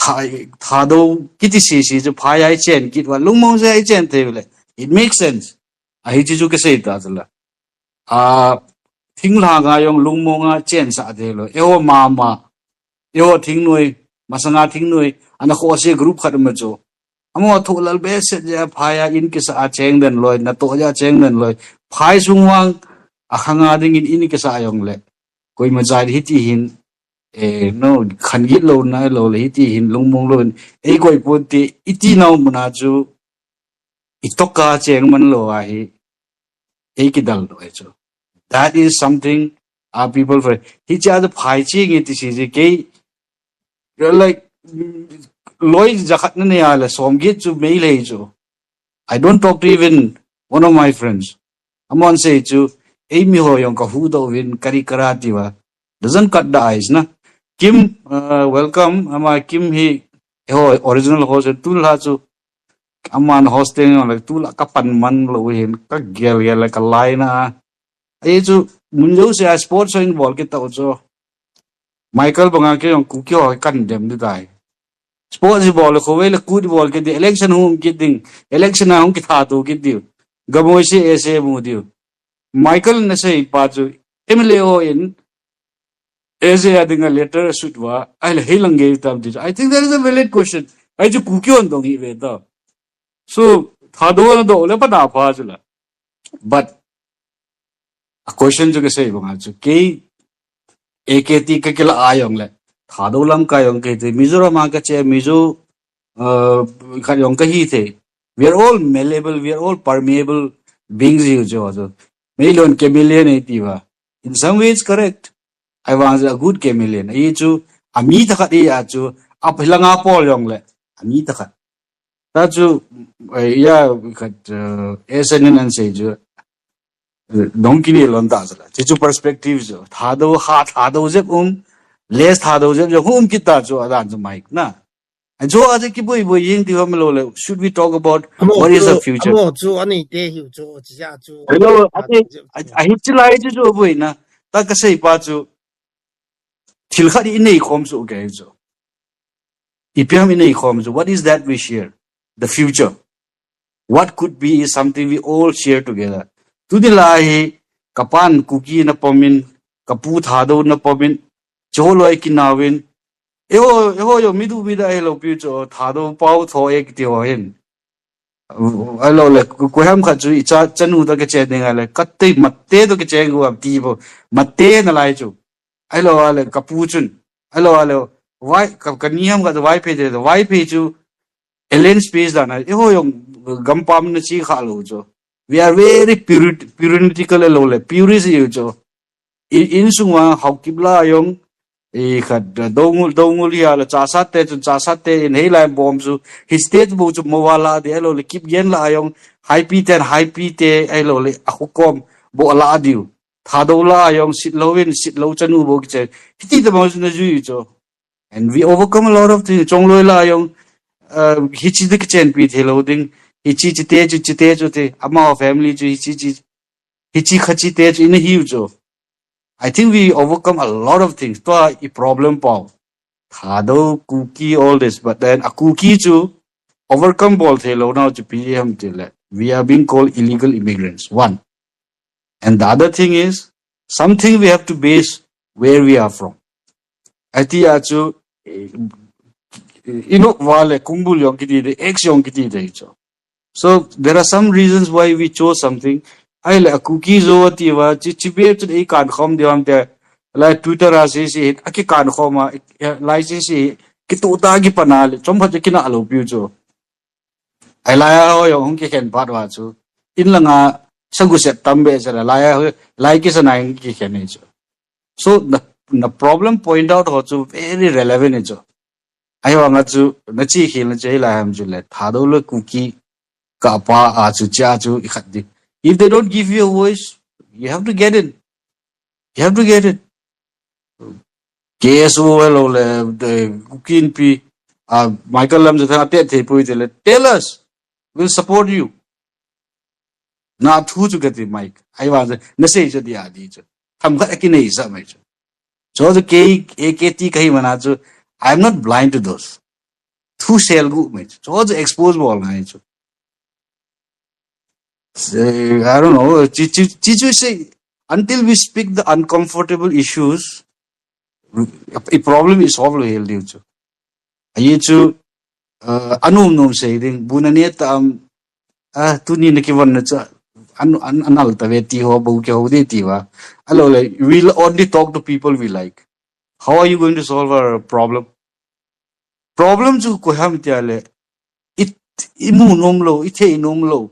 Tha-, Thadou kiti sisi chu phai ai chen kit uva, lungmong se ai chen thei le. It makes sense. A hi chi chu ka sei ta chu la. A, thinglhang a jong lungmong a chen sa thei lou. Eiho mama, eiho thingnoi, masanga thingnoi, ana kho se group khat ma chu. Amo tho lal be set ja phai a in kisa a cheng den loi, na to ja cheng den loi. Phai sung vang, a khanga ding in in kisa a jong le. Koima chai hi ti hin, eh, no, khan git lou na lou le hi ti hin, lungmong lou hin. Ei koi pon ti, i ti nau muna chu, i toka cheng man lou a hi, ei kidal lou e chu. That is something our people for. Hi cha the phai chi nge ti si ji kei, you're like, mm, loi jakhat na ne a le som git chu mei lei chu. I don't talk to even one of my friends. Amon sei chu, ei mi ho jong ka hu do vin kari kara ti va. Doesn't cut the ice na. Kim, uh, welcome. Ama Kim hi, ho original host tu la chu. Aman hosting jong le tu la ka pan man lou hin ka gel gel le ka lai na. Ai chu mun jo se a sports in bol kit tau chu. Michael banga ke jong Kuki ho kan dem di tai. Sports bol le khovei le kut bol kit di election hung kit ding. Election a hung kitha tu kit di. Gamoi se ese mu di. Michael na sei pa chu M L A ho in S A a dinga letter sut va, ai le hei lang gei tam ti. I think that is a valid question. Ai chu Kuki hon dong hi ve ta. So, Thadou ana doh le pha da pha chu la. But a question chu kasei banga chu, kei A K T kakila a jong le, Thadou lamkai jong kahi thei, Mizoram a kache, Mizo, uh, khat jong kahi thei. We are all malleable, we are all permeable beings, you know, so. Chameleon, chameleon, eh, ti va. In some ways, correct. Ahivang a good chameleon. Ahi chu, ami thakhat ahi a chu, a phelanga pol jong le, ami thakhat. Ta chu, eh, ya, khat, eh, S N N an sei chu, eh, dong kini lon ta chu la. Chu chu perspective chu. Thadou, ha, Thadou jep um, less Thadou jep jong um kit ta chu, adan chu Mike na. Ajo aje kiboi boi jing ti ham lo le. Should we talk about Amo what is the chu, future? Amo chu, ani te hiu chu, chi ya chu. Hello, Thadou ate, jep a, chu. A hi chi lai chu chu boi na. Ta kasei pa chu. Thil khat i nei khom chu ke chu. Ipi ham i nei khom chu. What is that we share? The future. What could be is something we all share together. Tuni lai hi, kapan Kuki na pomin, kapu Thadou na pomin, cholo ai kinawin. Eho, eho yo midu mida ai lo piu cho, Thadou pau tho ek ti ho hin. Ai lo le, ku, ku ham khat chu i cha, chanu ta ke che ding ai le, kat te mat te to ke che gu am ti bo, mat te na lai chu. Ai lo a le, kapu chun. Ai lo a le, vai, ka, ka ni ham khat vai phe te, vai phe chu, Ellen Space dan ai, eho jong gampam na chi kha lo cho. We are very purit-, puritanical lo le, purist yo cho. In, insung wa hau kip la jong, i khat, dongul, dongul ya le, cha sat te chun cha sat te in hei lai bom chu, hi state bo chu mo wa la de, ai lo le, kip gen la jong, hai pi ten, hai pi te, ai lo le, a hukom, bo la diu. Thadou la jong, sit lo in, sit lo chanu bo ki che. Hiti te mo chu na ju cho. And we overcome a lot of things. Chongloi la jong, uh, hichi de kichen pi the lo ding. Hichi chi te chu, chi te chu te. Ama family chu hichi chi, hichi khachi te chu in a hiu chu. I think we overcome a lot of things. To a i problem pau. Thadou, Kuki, all this. But then a Kuki chu overcome bol the lo now chu pi ham ti le. We are being called illegal immigrants. One. And the other thing is, something we have to base where we are from. Ati a chu, eh, ino vale kumbul jong kiti de, ex jong kiti de cho. So there are some reasons why we chose something. Ai le a Kuki zo ati va, chi, chi be chu ei kan khom de vam te, lai Twitter a si si, a ki kan khom a, eh, lai si si, ki tu ta ki pana le, chom pha ki na lo piu cho. Ai lai a ho jong hung kikhen pat va chu. In langa sagu set tam be se la lai a ho, lai kisa na hung kikhen ni chu. So the, the problem point out ho chu very relevant ni chu. Ai vanga chu na chi khel na chi lai ham chu le. Thadou le Kuki ka pa a chu cha chu i khat di. If they don't give you a voice, you have to get in. You have to get it. K S O hello le, the Kuki Inpi, uh, Michael Lamjathang te the pui te le, tell us, we'll support you. Na thu chu kati Mike. Ai wa na sei chu dia di chu. Tham khat ki nei sa mai chu. Cho chu ke, A K T kahi mana chu, I'm not blind to those. Thu sel gu mai chu. Cho chu expose bol ngai chu. Say, I don't know. Chi, chi, chi chu sei, until we speak the uncomfortable issues, a problem is solved hel diu chu. Ahi chu, uh, anum num sei ding, bu na ne ta am, ah, tuni na ki von na chu, an, an, an al ta ve ti ho, bu ki ho de ti va. Alo le, we'll only talk to people we like. How are you going to solve our problem? Problem chu koi ham tia le, i, i mu nom lo, i thei nom lo.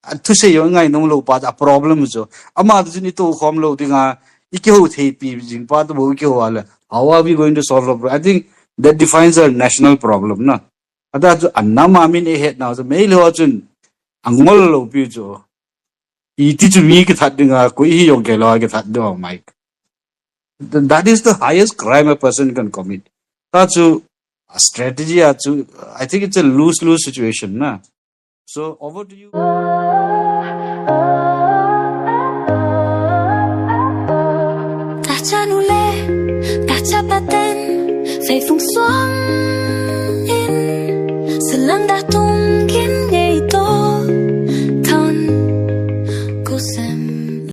A thusei jong ngai nom lo pa a problem chu. Ama chu ni to khom lo dinga, i ki ho thei pi jing pa to bo i ki ho a le. How are we going to solve the problem? I think that defines our national problem na. Ata chu anam a min e het na chu mei lo chun angol lo pi chu. I ti chu mi ki that dinga, ko i jong ke lo ki that do Mike. Th-, that is the highest crime a person can commit. Ta chu a strategy a chu, I think it's a lose-lose situation na. So over to you. Tacha nule, tacha paten, fei fung suang.